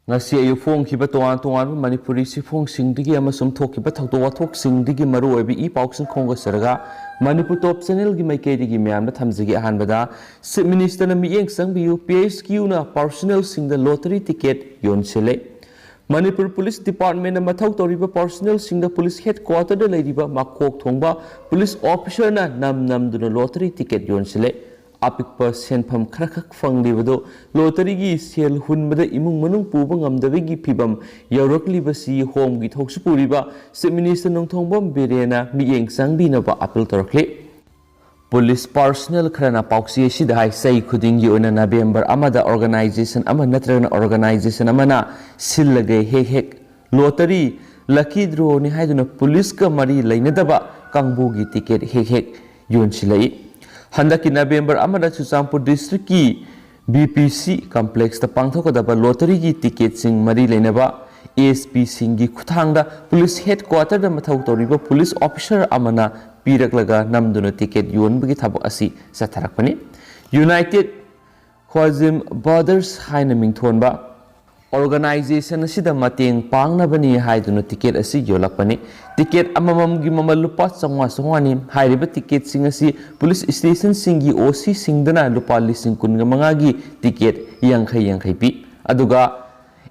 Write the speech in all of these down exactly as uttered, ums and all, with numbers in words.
ꯉꯁꯤ ꯑꯌꯨꯛ ꯐꯣꯡꯈꯤꯕ ꯇꯣꯉꯥꯟ ꯇꯣꯉꯥꯟꯕ ꯃꯅꯤꯄꯨꯔꯤ ꯁꯤꯐꯣꯡꯁꯤꯡꯗꯒꯤ ꯑꯃꯁꯨꯡ ꯊꯣꯛꯈꯤꯕ ꯊꯧꯗꯣꯛ ꯋꯥꯊꯣꯛꯁꯤꯡꯗꯒꯤ ꯃꯔꯨꯑꯣꯏꯕ ꯏ ꯄꯥꯎꯁꯤꯡ ꯈꯣꯝꯒꯠꯆꯔꯒ ꯃꯅꯤꯄꯨꯔ ꯇꯣꯞ ꯆꯦꯅꯦꯜꯒꯤ ꯃꯥꯏꯀꯩꯗꯒꯤ ꯃꯌꯥꯝꯗ ꯊꯝꯖꯒꯦ꯫ ꯑꯍꯥꯟꯕꯗ, ꯆꯤꯐ ꯃꯤꯅꯤꯁꯇꯔꯅ ꯃꯤꯠꯌꯦꯡ ꯆꯪꯕꯤꯌꯨ, ꯄꯤ ꯑꯩꯆ ꯀ꯭ꯌꯨꯅ ꯄꯥꯔꯁꯣꯅꯦꯜꯁꯤꯡꯗ ꯂꯣꯇꯔꯤ ꯇꯤꯀꯦꯠ ꯌꯣꯟꯁꯤꯜꯂꯦ꯫ ꯃꯅꯤꯄꯨꯔ ꯄꯨꯂꯤꯁ ꯗꯤꯄꯥꯔꯠꯃꯦꯟꯗ ꯃꯊꯧ ꯇꯧꯔꯤꯕ ꯄꯥꯔꯁꯣꯅꯦꯜꯁꯤꯡꯗ ꯄꯨꯂꯤꯁ ꯍꯦꯗꯀ꯭ꯋꯥꯇꯔꯗ ꯂꯩꯔꯤꯕ ꯃꯀꯣꯛ ꯊꯣꯡꯕ ꯄꯨꯂꯤꯁ ꯑꯣꯐꯤꯁꯔꯅ ꯅꯝ ꯅꯝꯗꯨꯅ ꯂꯣꯇꯔꯤ ꯇꯤꯀꯦꯠ ꯌꯣꯟꯁꯤꯜꯂꯦ꯫ ꯑꯄꯤꯛꯄ ꯁꯦꯟꯐꯝ ꯈꯔꯈꯛ ꯐꯪꯂꯤꯕꯗꯨ ꯂꯣꯇꯔꯤꯒꯤ ꯁꯦꯜ ꯍꯨꯟꯕꯗ ꯏꯃꯨꯡ ꯃꯅꯨꯡ ꯄꯨꯕ ꯉꯝꯗꯕꯒꯤ ꯐꯤꯚꯝ ꯌꯧꯔꯛꯂꯤꯕꯁꯤ ꯍꯣꯝꯒꯤ ꯊꯧꯁꯤ ꯄꯨꯔꯤꯕ ꯆꯤꯐ ꯃꯤꯅꯤꯁꯇꯔ ꯅꯣꯡꯊꯣꯝꯕꯝ ꯕꯤꯔꯦꯟꯅ ꯃꯤꯠꯌꯦꯡ ꯆꯪꯕꯤꯅꯕ ꯑꯄꯤꯜ ꯇꯧꯔꯛꯂꯤ꯫ ꯄꯨꯂꯤꯁ ꯄꯥꯔꯁꯣꯅꯦꯜ ꯈꯔꯅ ꯄꯥꯎꯆꯦ ꯑꯁꯤꯗ ꯍꯥꯏ, ꯆꯍꯤ ꯈꯨꯗꯤꯡꯒꯤ ꯑꯣꯏꯅ ꯅꯕꯦꯝꯕꯔ ꯑꯃꯗ ꯑꯣꯔꯒꯅꯥꯏꯖꯦꯁꯟ ꯑꯃ ꯅꯠꯇ꯭ꯔꯒꯅ ꯑꯣꯔꯒꯅꯥꯏꯖꯦꯁꯟ ꯑꯃꯅ ꯁꯤꯜꯂꯒ ꯍꯦꯛ ꯍꯦꯛ ꯂꯣꯇꯔꯤ, ꯂꯛꯀꯤ ꯗ꯭ꯔꯣꯅꯤ ꯍꯥꯏꯗꯨꯅ ꯄꯨꯂꯤꯁꯀ ꯃꯔꯤ ꯂꯩꯅꯗꯕ ꯀꯥꯡꯕꯨꯒꯤ ꯇꯤꯀꯦꯠ ꯍꯦꯛ ꯍꯦꯛ ꯌꯣꯟꯁꯤꯜꯂꯛꯏ꯫ ꯍꯟꯗꯛꯀꯤ ꯅꯕꯦꯝꯕꯔ ꯑꯃꯗ ꯆꯨꯔꯆꯥꯟꯄꯨꯔ ꯗꯤꯁꯇ꯭ꯔꯤꯛꯀꯤ ꯕꯤ ꯄꯤ ꯁꯤ ꯀꯝꯄ꯭ꯂꯦꯛꯁꯇ ꯄꯥꯡꯊꯣꯛꯀꯗꯕ ꯂꯣꯇꯔꯤꯒꯤ ꯇꯤꯀꯦꯠꯁꯤꯡ ꯃꯔꯤ ꯂꯩꯅꯕ ꯑꯦꯁ ꯄꯤꯁꯤꯡꯒꯤ ꯈꯨꯠꯊꯥꯡꯗ ꯄꯨꯂꯤꯁ ꯍꯦꯗꯀ꯭ꯋꯥꯇꯔꯗ ꯃꯊꯧ ꯇꯧꯔꯤꯕ ꯄꯨꯂꯤꯁ ꯑꯣꯐꯤꯁꯔ ꯑꯃꯅ ꯄꯤꯔꯛꯂꯒ ꯅꯝꯗꯨꯅ ꯇꯤꯀꯦꯠ ꯌꯣꯟꯕꯒꯤ ꯊꯕꯛ ꯑꯁꯤ ꯆꯠꯊꯔꯛꯄꯅꯤ꯫ ꯌꯨꯅꯥꯏꯇꯦꯠ ꯈ꯭ꯋꯥꯖꯤꯝ ꯕ꯭ꯔꯗꯔꯁ ꯍꯥꯏꯅ ꯃꯤꯡꯊꯣꯟꯕ ꯑꯣꯔꯒꯅꯥꯏꯖꯦꯁꯟ ꯑꯁꯤꯗ ꯃꯇꯦꯡ ꯄꯥꯡꯅꯕꯅꯤ ꯍꯥꯏꯗꯨꯅ ꯇꯤꯀꯦꯠ ꯑꯁꯤ ꯌꯣꯜꯂꯛꯄꯅꯤ꯫ ꯇꯤꯀꯦꯠ ꯑꯃꯃꯝꯒꯤ ꯃꯃꯜ ꯂꯨꯄꯥ ꯆꯥꯝꯃꯉꯥ ꯆꯥꯝꯃꯉꯥꯅꯤ꯫ ꯍꯥꯏꯔꯤꯕ ꯇꯤꯀꯦꯠꯁꯤꯡ ꯑꯁꯤ ꯄꯨꯂꯤꯁ ꯁ꯭ꯇꯦꯁꯟꯁꯤꯡꯒꯤ ꯑꯣ ꯁꯤꯁꯤꯡꯗꯅ ꯂꯨꯄꯥ ꯂꯤꯁꯤꯡ ꯀꯨꯟꯒ ꯃꯉꯥꯒꯤ ꯇꯤꯀꯦꯠ ꯌꯥꯡꯈꯩ ꯌꯥꯡꯈꯩ ꯄꯤ꯫ ꯑꯗꯨꯒ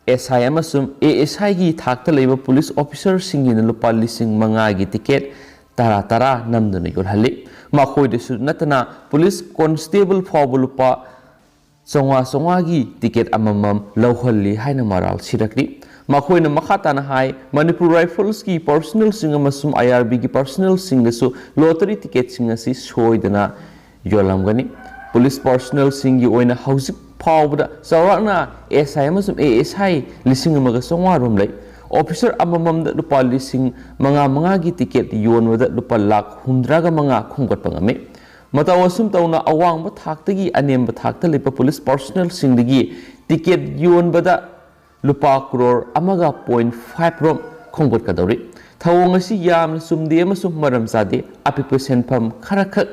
ꯑꯦꯁ ꯑꯥꯏ ꯑꯃꯁꯨꯡ ꯑꯦ ꯑꯦꯁ ꯑꯥꯏꯒꯤ ꯊꯥꯛꯇ ꯂꯩꯕ ꯄꯨꯂꯤꯁ ꯑꯣꯐꯤꯁꯔꯁꯤꯡꯒꯤꯅ ꯂꯨꯄꯥ ꯂꯤꯁꯤꯡ ꯃꯉꯥꯒꯤ ꯇꯤꯀꯦꯠ ꯇꯔꯥ ꯇꯔꯥ ꯅꯝꯗꯨꯅ ꯌꯣꯜꯍꯜꯂꯤ꯫ ꯃꯈꯣꯏꯗꯁꯨ ꯅꯠꯇꯅ ꯄꯨꯂꯤꯁ ꯀꯣꯟꯁꯇꯦꯕꯜ ꯐꯥꯎꯕ ꯂꯨꯄꯥ ꯆꯥꯝꯃꯉꯥ ꯆꯥꯝꯃꯉꯥꯒꯤ ꯇꯤꯀꯦꯠ ꯑꯃꯃꯝ ꯂꯧꯍꯜꯂꯤ ꯍꯥꯏꯅ ꯃꯔꯥꯜ ꯁꯤꯔꯛꯂꯤ꯫ ꯃꯈꯣꯏꯅ ꯃꯈꯥ ꯇꯥꯅ ꯍꯥꯏ, ꯃꯅꯤꯄꯨꯔ ꯔꯥꯏꯐꯜꯁꯀꯤ ꯄꯥꯔꯁꯣꯅꯦꯜꯁꯤꯡ ꯑꯃꯁꯨꯡ ꯑꯥꯏ ꯑꯥꯔ ꯕꯤꯒꯤ ꯄꯥꯔꯁꯣꯅꯦꯜꯁꯤꯡꯗꯁꯨ ꯂꯣꯇꯔꯤ ꯇꯤꯀꯦꯠꯁꯤꯡ ꯑꯁꯤ ꯁꯣꯏꯗꯅ ꯌꯣꯜꯂꯝꯒꯅꯤ꯫ ꯄꯨꯂꯤꯁ ꯄꯥꯔꯁꯣꯅꯦꯜꯁꯤꯡꯒꯤ ꯑꯣꯏꯅ ꯍꯧꯖꯤꯛ ꯐꯥꯎꯕꯗ ꯆꯥꯎꯔꯥꯛꯅ ꯑꯦꯁ ꯑꯥꯏ ꯑꯃꯁꯨꯡ ꯑꯦ ꯑꯦꯁ ꯑꯥꯏ ꯂꯤꯁꯤꯡ ꯑꯃꯒ ꯆꯥꯝꯃꯉꯥ ꯔꯣꯝ ꯂꯩ꯫ ꯑꯣꯐꯤꯁꯔ ꯑꯃꯃꯝꯗ ꯂꯨꯄꯥ ꯂꯤꯁꯤꯡ ꯃꯉꯥ ꯃꯉꯥꯒꯤ ꯇꯤꯀꯦꯠ ꯌꯣꯟꯕꯗ ꯂꯨꯄꯥ ꯂꯥꯈ ꯍꯨꯝꯗ꯭ꯔꯥꯒ ꯃꯉꯥ ꯈꯣꯝꯒꯠꯄ ꯉꯝꯃꯤ꯫ ꯃꯇꯧ ꯑꯁꯨꯝ ꯇꯧꯅ ꯑꯋꯥꯡꯕ ꯊꯥꯛꯇꯒꯤ ꯑꯅꯦꯝꯕ ꯊꯥꯛꯇ ꯂꯩꯕ ꯄꯨꯂꯤꯁ ꯄꯥꯔꯁꯣꯅꯦꯜꯁꯤꯡꯗꯒꯤ ꯇꯤꯀꯦꯠ ꯌꯣꯟꯕꯗ ꯂꯨꯄꯥ ꯀ꯭ꯔꯣꯔ ꯑꯃꯒ ꯄꯣꯏꯟ ꯐꯥꯏꯚ ꯔꯣꯝ ꯈꯣꯝꯒꯠꯀꯗꯧꯔꯤ꯫ ꯊꯧꯑꯣꯡ ꯑꯁꯤ ꯌꯥꯝꯅ ꯆꯨꯝꯗꯦ ꯑꯃꯁꯨꯡ ꯃꯔꯝ ꯆꯥꯗꯦ꯫ ꯑꯄꯤꯛꯄ ꯁꯦꯟꯐꯝ ꯈꯔꯈꯛ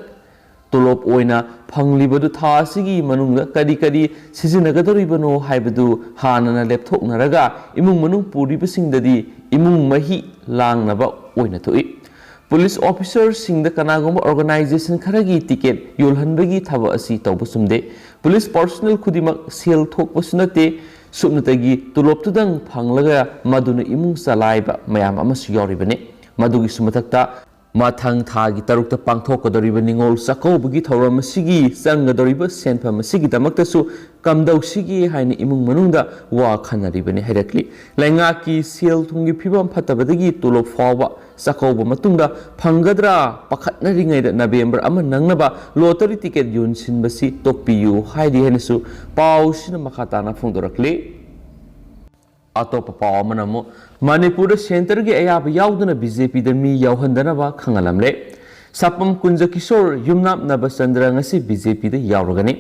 ꯇꯣꯂꯣꯞ ꯑꯣꯏꯅ ꯐꯪꯂꯤꯕꯗꯨ ꯊꯥ ꯑꯁꯤꯒꯤ ꯃꯅꯨꯡꯗ ꯀꯔꯤ ꯀꯔꯤ ꯁꯤꯖꯤꯟꯅꯒꯗꯧꯔꯤꯕꯅꯣ ꯍꯥꯏꯕꯗꯨ ꯍꯥꯟꯅꯅ ꯂꯦꯞꯊꯣꯛꯅꯔꯒ, ꯏꯃꯨꯡ ꯃꯅꯨꯡ ꯄꯨꯔꯤꯕꯁꯤꯡꯗꯗꯤ ꯏꯃꯨꯡ ꯃꯍꯤ ꯂꯥꯡꯅꯕ ꯑꯣꯏꯅ ꯊꯣꯛꯏ꯫ ꯄꯨꯂꯤꯁ ꯑꯣꯐꯤꯁꯔꯁꯤꯡꯗ ꯀꯅꯥꯒꯨꯝꯕ ꯑꯣꯔꯒꯅꯥꯏꯖꯦꯁꯟ ꯈꯔꯒꯤ ꯇꯤꯀꯦꯠ ꯌꯣꯜꯍꯟꯕꯒꯤ ꯊꯕꯛ ꯑꯁꯤ ꯇꯧꯕ ꯆꯨꯝꯗꯦ꯫ ꯄꯨꯂꯤꯁ ꯄꯔꯁꯣꯅꯦꯜ ꯈꯨꯗꯤꯡꯃꯛ ꯁꯦꯜ ꯊꯣꯛꯄꯁꯨ ꯅꯠꯇꯦ꯫ ꯁꯨꯞꯅꯇꯒꯤ ꯇꯣꯂꯣꯞꯇꯨꯗꯪ ꯐꯪꯂꯒ ꯃꯗꯨꯅ ꯏꯃꯨꯡ ꯆꯂꯥꯏꯕ ꯃꯌꯥꯝ ꯑꯃꯁꯨ ꯌꯥꯎꯔꯤꯕꯅꯤ꯫ ꯃꯗꯨꯒꯤꯁꯨ ꯃꯊꯛꯇ, ꯃꯊꯪ ꯊꯥꯒꯤ ꯇꯔꯨꯛꯇ ꯄꯥꯡꯊꯣꯛꯀꯗꯧꯔꯤꯕ ꯅꯤꯉꯣꯜ ꯆꯥꯛꯀꯧꯕꯒꯤ ꯊꯧꯔꯝ ꯑꯁꯤꯒꯤ ꯆꯪꯒꯗꯧꯔꯤꯕ ꯁꯦꯟꯐꯝ ꯑꯁꯤꯒꯤꯗꯃꯛꯇꯁꯨ ꯀꯝꯗꯧꯁꯤꯒꯦ ꯍꯥꯏꯅ ꯏꯃꯨꯡ ꯃꯅꯨꯡꯗ ꯋꯥ ꯈꯟꯅꯔꯤꯕꯅꯤ ꯍꯥꯏꯔꯛꯂꯤ꯫ ꯂꯩꯉꯥꯛꯀꯤ ꯁꯦꯜ ꯊꯨꯝꯒꯤ ꯐꯤꯕꯝ ꯐꯠꯇꯕꯗꯒꯤ ꯇꯣꯂꯣꯞ ꯐꯥꯎꯕ ꯆꯥꯛꯀꯧꯕ ꯃꯇꯨꯡꯗ ꯐꯪꯒꯗ꯭ꯔꯥ ꯄꯥꯈꯠꯅꯔꯤꯉꯩꯗ ꯅꯕꯦꯝꯕꯔ ꯑꯃ ꯅꯪꯅꯕ ꯂꯣꯇꯔꯤ ꯇꯤꯀꯦꯠ ꯌꯣꯟꯁꯤꯟꯕꯁꯤ ꯇꯣꯛꯄꯤꯌꯨ ꯍꯥꯏꯔꯤ ꯍꯥꯏꯅꯁꯨ ꯄꯥꯎꯁꯤꯅ ꯃꯈꯥ ꯇꯥꯅ ꯐꯣꯡꯗꯣꯔꯛꯂꯤ꯫ ꯑꯇꯣꯞꯄ ꯄꯥꯎ ꯑꯃꯅ ꯑꯃꯨꯛ ꯃꯅꯤꯄꯨꯔꯗ ꯁꯦꯟꯇꯔꯒꯤ ꯑꯌꯥꯕ ꯌꯥꯎꯗꯅ ꯕꯤ ꯖꯦ ꯄꯤꯗ ꯃꯤ ꯌꯥꯎꯍꯟꯗꯅꯕ ꯈꯪꯍꯜꯂꯝꯂꯦ꯫ ꯁꯥꯄꯝ ꯀꯨꯟꯖ ꯀꯤꯁꯣꯔ, ꯌꯨꯝꯅꯥꯝ ꯅꯕꯆꯟꯗ꯭ꯔ ꯉꯁꯤ ꯕꯤ ꯖꯦ ꯄꯤꯗ ꯌꯥꯎꯔꯒꯅꯤ꯫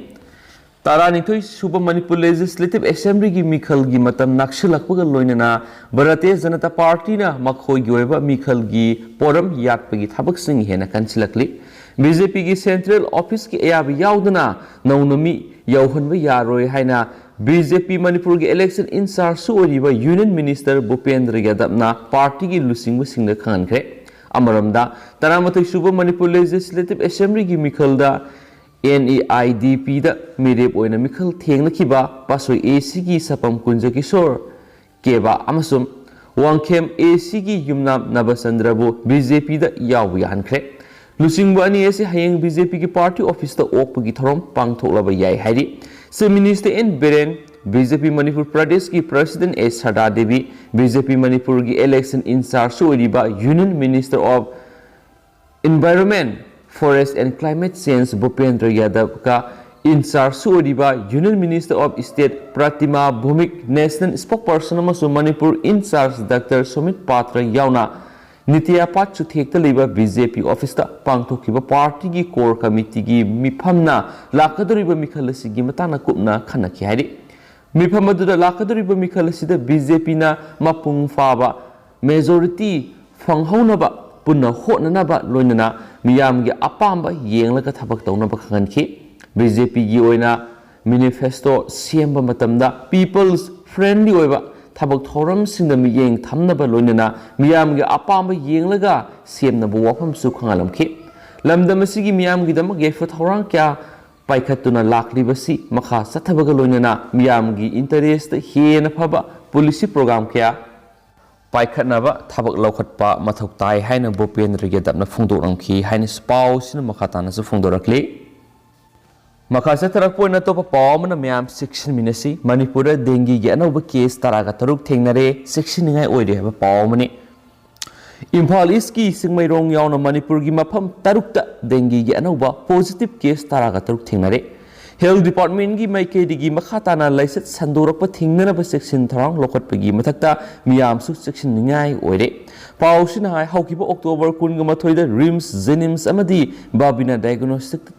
ꯇꯔꯥꯅꯤꯊꯣꯏ ꯁꯨꯕ ꯃꯅꯤꯄꯨꯔ ꯂꯦꯖꯤꯁꯂꯦꯇꯤꯚ ꯑꯦꯁꯦꯝꯕ꯭ꯂꯤꯒꯤ ꯃꯤꯈꯜꯒꯤ ꯃꯇꯝ ꯅꯛꯁꯤꯜꯂꯛꯄꯒ ꯂꯣꯏꯅꯅ ꯚꯥꯔꯇꯤꯌ ꯖꯅꯇꯥ ꯄꯥꯔꯇꯤꯅ ꯃꯈꯣꯏꯒꯤ ꯑꯣꯏꯕ ꯃꯤꯈꯜꯒꯤ ꯄꯣꯔꯝ ꯌꯥꯠꯄꯒꯤ ꯊꯕꯛꯁꯤꯡ ꯍꯦꯟꯅ ꯀꯟꯁꯤꯜꯂꯛꯂꯤ꯫ ꯕꯤ ꯖꯦ ꯄꯤꯒꯤ ꯁꯦꯟꯇ꯭ꯔꯦꯜ ꯑꯣꯐꯤꯁꯀꯤ ꯑꯌꯥꯕ ꯌꯥꯎꯗꯅ ꯅꯧꯅ ꯃꯤ ꯌꯧꯍꯟꯕ ꯌꯥꯔꯣꯏ ꯍꯥꯏꯅ ꯕꯤ ꯖꯦ ꯄꯤ ꯃꯅꯤꯄꯨꯔꯒꯤ ꯏꯂꯦꯛꯁꯟ ꯏꯟꯆꯥꯔꯖꯁꯨ ꯑꯣꯏꯔꯤꯕ ꯌꯨꯅꯤꯌꯟ ꯃꯤꯅꯤꯁꯇꯔ ꯚꯨꯄꯦꯟꯗ꯭ꯔ ꯌꯥꯗꯕꯅ ꯄꯥꯔꯇꯤꯒꯤ ꯂꯨꯆꯤꯡꯕꯁꯤꯡꯗ ꯈꯪꯍꯟꯈ꯭ꯔꯦ꯫ ꯑꯃꯔꯣꯝꯗ, ꯇꯔꯥꯃꯥꯊꯣꯏ ꯁꯨꯕ ꯃꯅꯤꯄꯨꯔ ꯂꯦꯖꯤꯁꯂꯦꯇꯤꯚ ꯑꯦꯁꯦꯝꯕ꯭ꯂꯤꯒꯤ ꯃꯤꯈꯜꯗ ꯑꯦꯟ ꯑꯦ ꯑꯥꯏ ꯗꯤ ꯄꯤꯗ ꯃꯤꯔꯦꯞ ꯑꯣꯏꯅ ꯃꯤꯈꯜ ꯊꯦꯡꯅꯈꯤꯕ ꯄꯥꯁꯣꯏ ꯑꯦ ꯁꯤꯒꯤ ꯁꯥꯄꯝ ꯀꯨꯟꯖ ꯀꯤꯁꯣꯔ ꯀꯦꯕꯥ ꯑꯃꯁꯨꯡ ꯋꯥꯡꯈꯦꯝ ꯑꯦ ꯁꯤꯒꯤ ꯌꯨꯝꯅꯥꯝ ꯅꯕꯆꯟꯗ꯭ꯔꯕꯨ ꯕꯤ ꯖꯦ ꯄꯤꯗ ꯌꯥꯎꯕ ꯌꯥꯍꯟꯈ꯭ꯔꯦ꯫ ꯂꯨꯆꯤꯡꯕ ꯑꯅꯤ ꯑꯁꯤ ꯍꯌꯦꯡ ꯕꯤ ꯖꯦ ꯄꯤꯒꯤ ꯄꯥꯔꯇꯤ ꯑꯣꯐꯤꯁꯇ ꯑꯣꯛꯄꯒꯤ ꯊꯧꯔꯝ ꯄꯥꯡꯊꯣꯛꯂꯕ ꯌꯥꯏ ꯍꯥꯏꯔꯤ꯫ Chief minister N Biren, B J P Manipur ꯄ꯭ꯔꯗꯦꯁꯀꯤ president A Sarda Devi, B J P ꯃꯅꯤꯄꯨꯔꯒꯤ ꯏꯂꯦꯛꯁꯟ ꯏꯟꯆꯥꯔꯖꯁꯨ ꯑꯣꯏꯔꯤꯕ union minister of Environment, Forest and Climate Change Bhupender ꯌꯥꯗꯕꯀ, ꯏꯟꯆꯥꯔꯖꯁꯨ ꯑꯣꯏꯔꯤꯕ union minister of state Pratima Bhoumik, national spokesperson ꯑꯃꯁꯨꯡ ꯃꯅꯤꯄꯨꯔ ꯏꯟꯆꯥꯔꯖ ꯗꯥꯛꯇꯔ ꯁꯨꯃꯤꯠ ꯄꯥꯇ꯭ꯔ ꯌꯥꯎꯅ ꯅꯤꯇꯤ ꯑꯥꯌꯣꯒ ꯆꯨꯊꯦꯛꯇ ꯂꯩꯕ ꯕꯤ ꯖꯦ ꯄꯤ ꯑꯣꯐꯤꯁꯇ ꯄꯥꯡꯊꯣꯛꯈꯤꯕ ꯄꯥꯔꯇꯤꯒꯤ ꯀꯣꯔ ꯀꯃꯤꯇꯤꯒꯤ ꯃꯤꯐꯝꯅ ꯂꯥꯛꯀꯗꯧꯔꯤꯕ ꯃꯤꯈꯜ ꯑꯁꯤꯒꯤ ꯃꯇꯥꯡꯗ ꯀꯨꯞꯅ ꯈꯟꯅꯈꯤ ꯍꯥꯏꯔꯤ꯫ ꯃꯤꯐꯝ ꯑꯗꯨꯗ ꯂꯥꯛꯀꯗꯧꯔꯤꯕ ꯃꯤꯈꯜ ꯑꯁꯤꯗ ꯕꯤ ꯖꯦ ꯄꯤꯅ ꯃꯄꯨꯡ ꯐꯥꯕ ꯃꯦꯖꯣꯔꯤꯇꯤ ꯐꯪꯍꯧꯅꯕ ꯄꯨꯟꯅ ꯍꯣꯠꯅꯅꯕ, ꯂꯣꯏꯅꯅ ꯃꯤꯌꯥꯝꯒꯤ ꯑꯄꯥꯝꯕ ꯌꯦꯡꯂꯒ ꯊꯕꯛ ꯇꯧꯅꯕ ꯈꯪꯍꯟꯈꯤ꯫ ꯕꯤ ꯖꯦ ꯄꯤꯒꯤ ꯑꯣꯏꯅ ꯃꯦꯅꯤꯐꯦꯁꯇꯣ ꯁꯦꯝꯕ ꯃꯇꯝꯗ ꯄꯤꯄꯜꯁ ꯐ꯭ꯔꯦꯟꯂꯤ ꯑꯣꯏꯕ ꯊꯕꯛ ꯊꯧꯔꯝꯁꯤꯡꯗ ꯃꯤꯠꯌꯦꯡ ꯊꯝꯅꯕ ꯂꯣꯏꯅꯅ ꯃꯤꯌꯥꯝꯒꯤ ꯑꯄꯥꯝꯕ ꯌꯦꯡꯂꯒ ꯁꯦꯝꯅꯕ ꯋꯥꯐꯝꯁꯨ ꯈꯪꯍꯜꯂꯝꯈꯤ꯫ ꯂꯝꯗꯝ ꯑꯁꯤꯒꯤ ꯃꯤꯌꯥꯝꯒꯤꯗꯃꯛ ꯌꯥꯏꯐ ꯊꯧꯔꯥꯡ ꯀꯌꯥ ꯄꯥꯏꯈꯠꯇꯨꯅ ꯂꯥꯛꯂꯤꯕꯁꯤ ꯃꯈꯥ ꯆꯠꯊꯕꯒ ꯂꯣꯏꯅꯅ ꯃꯤꯌꯥꯝꯒꯤ ꯏꯟꯇꯔꯦꯁꯇ ꯍꯦꯟꯅ ꯐꯕ ꯄꯣꯂꯤꯁꯤ ꯄ꯭ꯔꯣꯒ꯭ꯔꯥꯝ ꯀꯌꯥ ꯄꯥꯏꯈꯠꯅꯕ ꯊꯕꯛ ꯂꯧꯈꯠꯄ ꯃꯊꯧ ꯇꯥꯏ ꯍꯥꯏꯅ ꯚꯨꯄꯦꯟꯗ꯭ꯔ ꯌꯥꯗꯕꯅ ꯐꯣꯡꯗꯣꯛꯂꯝꯈꯤ ꯍꯥꯏꯅꯁꯨ ꯄꯥꯎꯁꯤꯅ ꯃꯈꯥ ꯇꯥꯅꯁꯨ ꯐꯣꯡꯗꯣꯔꯛꯂꯤ꯫ ꯃꯈꯥ ꯆꯠꯊꯔꯛꯄ ꯑꯣꯏꯅ ꯑꯇꯣꯞꯄ ꯄꯥꯎ ꯑꯃꯅ ꯃꯌꯥꯝ ꯆꯦꯛꯁꯤꯟꯃꯤꯟꯅꯁꯤ꯫ ꯃꯅꯤꯄꯨꯔꯗ ꯗꯦꯡꯒꯤꯒꯤ ꯑꯅꯧꯕ ꯀꯦꯁ ꯇꯔꯥꯒ ꯇꯔꯨꯛ ꯊꯦꯡꯅꯔꯦ, ꯆꯦꯛꯁꯤꯟꯅꯤꯡꯉꯥꯏ ꯑꯣꯏꯔꯦ ꯍꯥꯏꯕ ꯄꯥꯎ ꯑꯃꯅꯤ꯫ ꯏꯝꯐꯥꯜ ꯏꯁꯀꯤ ꯆꯤꯡꯃꯩꯔꯣꯡ ꯌꯥꯎꯅ ꯃꯅꯤꯄꯨꯔꯒꯤ ꯃꯐꯝ ꯇꯔꯨꯛꯇ ꯗꯦꯡꯒꯤꯒꯤ ꯑꯅꯧꯕ ꯄꯣꯖꯤꯇꯤꯚ ꯀꯦꯁ ꯇꯔꯥꯒ ꯇꯔꯨꯛ ꯊꯦꯡꯅꯔꯦ꯫ ꯍꯦꯜꯊ ꯗꯤꯄꯥꯔꯠꯃꯦꯟꯒꯤ ꯃꯥꯏꯀꯩꯗꯒꯤ ꯃꯈꯥ ꯇꯥꯅ ꯂꯥꯏꯆꯠ ꯁꯟꯗꯣꯔꯛꯄ ꯊꯤꯡꯅꯅꯕ ꯆꯦꯛꯁꯤꯟ ꯊꯧꯔꯥꯡ ꯂꯧꯈꯠꯄꯒꯤ ꯃꯊꯛꯇ ꯃꯤꯌꯥꯝꯁꯨ ꯆꯦꯛꯁꯤꯟꯅꯤꯡꯉꯥꯏ ꯑꯣꯏꯔꯦ꯫ ꯄꯥꯎꯁꯤꯅ ꯍꯥꯏ, ꯍꯧꯈꯤꯕ ꯑꯣꯛꯇꯣꯕꯔ ꯀꯨꯟꯒ ꯃꯥꯊꯣꯏꯗ ꯔꯤꯝꯁ, ꯖꯦꯅꯤꯝꯁ ꯑꯃꯗꯤ ꯕꯥꯕꯤꯅꯥ ꯗꯥꯏꯒꯅꯣꯁꯇꯤꯛ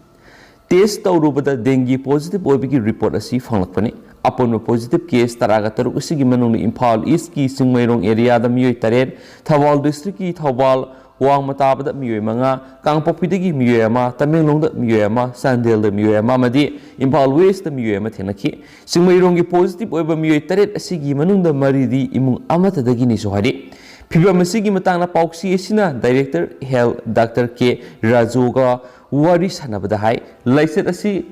ꯇꯦꯁ ꯇꯧꯔꯨꯕꯗ ꯗꯦꯡꯒꯤ ꯄꯣꯖꯤꯇꯤꯚ ꯑꯣꯏꯕꯒꯤ ꯔꯤꯄꯣꯔꯠ ꯑꯁꯤ ꯐꯪꯂꯛꯄꯅꯤ꯫ ꯑꯄꯨꯟꯕ ꯄꯣꯖꯤꯇꯤꯚ ꯀꯦꯁ ꯇꯔꯥꯒ ꯇꯔꯨꯛ ꯑꯁꯤꯒꯤ ꯃꯅꯨꯡꯗ ꯏꯝꯐꯥꯜ ꯏꯁꯀꯤ ꯆꯤꯡꯃꯩꯔꯣꯡ ꯑꯦꯔꯤꯌꯥꯗ ꯃꯤꯑꯣꯏ ꯇꯔꯦꯠ, ꯊꯧꯕꯥꯜ ꯗꯤꯁꯇ꯭ꯔꯤꯛꯀꯤ ꯊꯧꯕꯥꯜ ꯋꯥꯡꯃ ꯇꯥꯕꯗ ꯃꯤꯑꯣꯏ ꯃꯉꯥ, ꯀꯥꯡꯄꯣꯛꯄꯤꯗꯒꯤ ꯃꯤꯑꯣꯏ ꯑꯃ, ꯇꯃꯦꯡꯂꯣꯡꯗ ꯃꯤꯑꯣꯏ ꯑꯃ, ꯆꯥꯟꯗꯦꯜꯗ ꯃꯤꯑꯣꯏ ꯑꯃ ꯑꯃꯗꯤ ꯏꯝꯐꯥꯜ ꯋꯦꯁꯇ ꯃꯤꯑꯣꯏ ꯑꯃ ꯊꯦꯡꯅꯈꯤ꯫ ꯆꯤꯡꯃꯩꯔꯣꯡꯒꯤ ꯄꯣꯖꯤꯇꯤꯚ ꯑꯣꯏꯕ ꯃꯤꯑꯣꯏ ꯇꯔꯦꯠ ꯑꯁꯤꯒꯤ ꯃꯅꯨꯡꯗ ꯃꯔꯤꯗꯤ ꯏꯃꯨꯡ ꯑꯃꯠꯇꯗꯒꯤꯅꯤꯁꯨ ꯍꯥꯏꯔꯤ꯫ ꯐꯤꯚꯝ ꯑꯁꯤꯒꯤ ꯃꯇꯥꯡꯗ ꯄꯥꯎꯆꯦ ꯑꯁꯤꯅ ꯗꯥꯏꯔꯦꯛꯇꯔ ꯍꯦꯜꯊ ꯗꯥꯛꯇꯔ ꯀꯦ ꯔꯥꯖꯨꯒ ꯋꯥꯔꯤ ꯁꯥꯟꯅꯕꯗ ꯍꯥꯏ, ꯂꯥꯏꯆꯠ ꯑꯁꯤ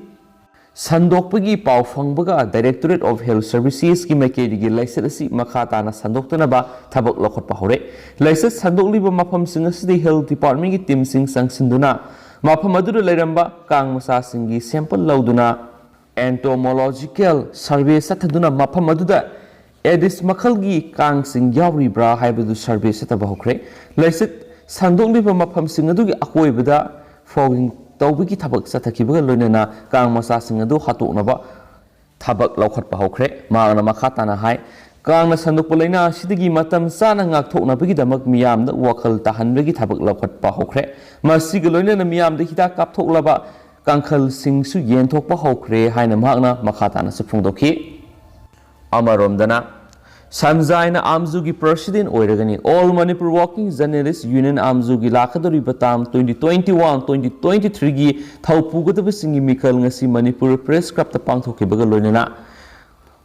ꯁꯟꯗꯣꯛꯄꯒꯤ ꯄꯥꯎ ꯐꯪꯕꯒ Directorate of Health Servicesꯀꯤ ꯃꯥꯏꯀꯩꯗꯒꯤ ꯂꯥꯏꯆꯠ ꯑꯁꯤ ꯃꯈꯥ ꯇꯥꯅ ꯁꯟꯗꯣꯛꯇꯅꯕ ꯊꯕꯛ ꯂꯧꯈꯠꯄ ꯍꯧꯔꯦ꯫ ꯂꯥꯏꯆꯠ ꯁꯟꯗꯣꯛꯂꯤꯕ ꯃꯐꯝꯁꯤꯡ ꯑꯁꯤꯗ ꯍꯦꯜꯊ ꯗꯤꯄꯥꯔꯠꯃꯦꯟꯒꯤ ꯇꯤꯝꯁꯤꯡ ꯆꯪꯁꯤꯟꯗꯨꯅ ꯃꯐꯝ ꯑꯗꯨꯗ ꯂꯩꯔꯝꯕ ꯀꯥꯡ ꯃꯆꯥꯁꯤꯡꯒꯤ ꯁꯦꯝꯄꯜ ꯂꯧꯗꯨꯅ ꯑꯦꯟꯇꯣꯃꯣꯂꯣꯖꯤꯀꯦꯜ ꯁꯔꯚꯦ ꯆꯠꯊꯗꯨꯅ ꯃꯐꯝ ꯑꯗꯨꯗ ꯑꯦꯗꯤꯁ ꯃꯈꯜꯒꯤ ꯀꯥꯡꯁꯤꯡ ꯌꯥꯎꯔꯤꯕ꯭ꯔꯥ ꯍꯥꯏꯕꯗꯨ ꯁꯔꯚꯦ ꯆꯠꯊꯕ ꯍꯧꯈ꯭ꯔꯦ꯫ ꯂꯥꯏꯆꯠ ꯁꯟꯗꯣꯛꯂꯤꯕ ꯃꯐꯝꯁꯤꯡ ꯑꯗꯨꯒꯤ ꯑꯀꯣꯏꯕꯗ ꯐꯣꯒꯤꯡ ꯇꯧꯕꯒꯤ ꯊꯕꯛ ꯆꯠꯊꯈꯤꯕꯒ ꯂꯣꯏꯅꯅ ꯀꯥꯡ ꯃꯆꯥꯁꯤꯡ ꯑꯗꯨ ꯍꯥꯠꯇꯣꯛꯅꯕ ꯊꯕꯛ ꯂꯧꯈꯠꯄ ꯍꯧꯈ꯭ꯔꯦ꯫ ꯃꯍꯥꯛꯅ ꯃꯈꯥ ꯇꯥꯅ ꯍꯥꯏ, ꯀꯥꯡꯅ ꯁꯟꯗꯣꯛꯄ ꯂꯥꯏꯅꯥ ꯑꯁꯤꯗꯒꯤ ꯃꯇꯝ ꯆꯥꯅ ꯉꯥꯛꯊꯣꯛꯅꯕꯒꯤꯗꯃꯛ ꯃꯤꯌꯥꯝꯗ ꯋꯥꯈꯜ ꯇꯥꯍꯟꯕꯒꯤ ꯊꯕꯛ ꯂꯧꯈꯠꯄ ꯍꯧꯈ꯭ꯔꯦ꯫ ꯃꯁꯤꯒ ꯂꯣꯏꯅꯅ ꯃꯤꯌꯥꯝꯗ ꯍꯤꯗꯥꯛ ꯀꯥꯞꯊꯣꯛꯂꯕ ꯀꯥꯡꯈꯜꯁꯤꯡꯁꯨ ꯌꯦꯟꯊꯣꯛꯄ ꯍꯧꯈ꯭ꯔꯦ ꯍꯥꯏꯅ ꯃꯍꯥꯛꯅ ꯃꯈꯥ ꯇꯥꯅꯁꯨ ꯐꯣꯡꯗꯣꯛꯈꯤ꯫ ꯑꯃꯔꯣꯝꯗꯅ, ꯁꯝꯖꯥꯏꯅ ꯑꯥꯝꯖꯨꯒꯤ ꯄ꯭ꯔꯁꯤꯗꯦꯟ ꯑꯣꯏꯔꯒꯅꯤ꯫ All Manipur Working Journalist Union ꯑꯥꯝꯖꯨꯒꯤ ꯂꯥꯛꯀꯗꯧꯔꯤꯕ ꯇꯥꯝ twenty twenty-one twenty twenty-three ꯒꯤ ꯊꯧ ꯄꯨꯒꯗꯕꯁꯤꯡꯒꯤ ꯃꯤꯈꯜ ꯉꯁꯤ ꯃꯅꯤꯄꯨꯔ ꯄ꯭ꯔꯦꯁ ꯀ꯭ꯂꯕꯇ ꯄꯥꯡꯊꯣꯛꯈꯤꯕꯒ ꯂꯣꯏꯅꯅ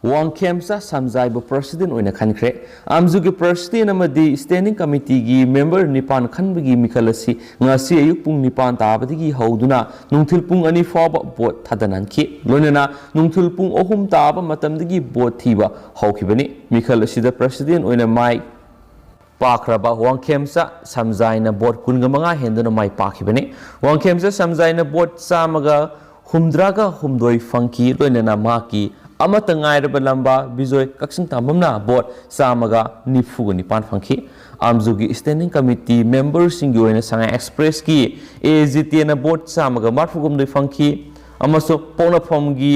ꯋꯥꯡꯈꯦꯝꯆꯥ ꯁꯝꯖꯥꯏꯕꯨ ꯄ꯭ꯔꯁꯤꯗꯦꯟ ꯑꯣꯏꯅ ꯈꯟꯈ꯭ꯔꯦ꯫ ꯑꯥꯝꯖꯨꯒꯤ ꯄ꯭ꯔꯁꯤꯗꯦꯟ ꯑꯃꯗꯤ ꯁ꯭ꯇꯦꯟꯗꯤꯡ ꯀꯃꯤꯇꯤꯒꯤ ꯃꯦꯝꯕꯔ ꯅꯤꯄꯥꯟ ꯈꯟꯕꯒꯤ ꯃꯤꯈꯜ ꯑꯁꯤ ꯉꯁꯤ ꯑꯌꯨꯛ ꯄꯨꯡ ꯅꯤꯄꯥꯟ ꯇꯥꯕꯗꯒꯤ ꯍꯧꯗꯨꯅ ꯅꯨꯡꯊꯤꯜ ꯄꯨꯡ ꯑꯅꯤ ꯐꯥꯎꯕ ꯚꯣꯠ ꯊꯥꯗꯅꯍꯟꯈꯤ꯫ ꯂꯣꯏꯅꯅ ꯅꯨꯡꯊꯤꯜ ꯄꯨꯡ ꯑꯍꯨꯝ ꯇꯥꯕ ꯃꯇꯝꯗꯒꯤ ꯚꯣꯠ ꯊꯤꯕ ꯍꯧꯈꯤꯕꯅꯤ꯫ ꯃꯤꯈꯜ ꯑꯁꯤꯗ ꯄ꯭ꯔꯁꯤꯗꯦꯟ ꯑꯣꯏꯅ ꯃꯥꯏ ꯄꯥꯛꯈ꯭ꯔꯕ ꯋꯥꯡꯈꯦꯝꯆꯥ ꯁꯝꯖꯥꯏꯅ ꯚꯣꯠ ꯀꯨꯟꯒ ꯃꯉꯥ ꯍꯦꯟꯗꯨꯅ ꯃꯥꯏ ꯄꯥꯛꯈꯤꯕꯅꯤ꯫ ꯋꯥꯡꯈꯦꯝꯆꯥ ꯁꯝꯖꯥꯏꯅ ꯚꯣꯠ ꯆꯥꯝꯃꯒ ꯍꯨꯝꯗ꯭ꯔꯥꯒ ꯍꯨꯝꯗꯣꯏ ꯐꯪꯈꯤ꯫ ꯂꯣꯏꯅꯅ ꯃꯍꯥꯛꯀꯤ ꯑꯃꯠꯇ ꯉꯥꯏꯔꯕ ꯂꯝꯕꯥ ꯕꯤꯖꯣꯏ ꯀꯛꯆꯤꯡ ꯇꯥꯝꯕꯝꯅ ꯚꯣꯠ ꯆꯥꯝꯃꯒ ꯅꯤꯐꯨꯒ ꯅꯤꯄꯥꯟ ꯐꯪꯈꯤ꯫ ꯑꯥꯝꯖꯨꯒꯤ ꯁ꯭ꯇꯦꯟꯗꯤꯡ ꯀꯃꯤꯇꯤ ꯃꯦꯝꯕꯔꯁꯤꯡꯒꯤ ꯑꯣꯏꯅ ꯁꯉꯥꯏ ꯑꯦꯛꯁꯄ꯭ꯔꯦꯁꯀꯤ ꯑꯦ ꯖꯤꯇꯦꯅ ꯚꯣꯠ ꯆꯥꯝꯃꯒ ꯃꯔꯤꯐꯨ ꯍꯨꯝꯗꯣꯏ ꯐꯪꯈꯤ ꯑꯃꯁꯨꯡ ꯄꯣꯛꯅꯐꯝꯒꯤ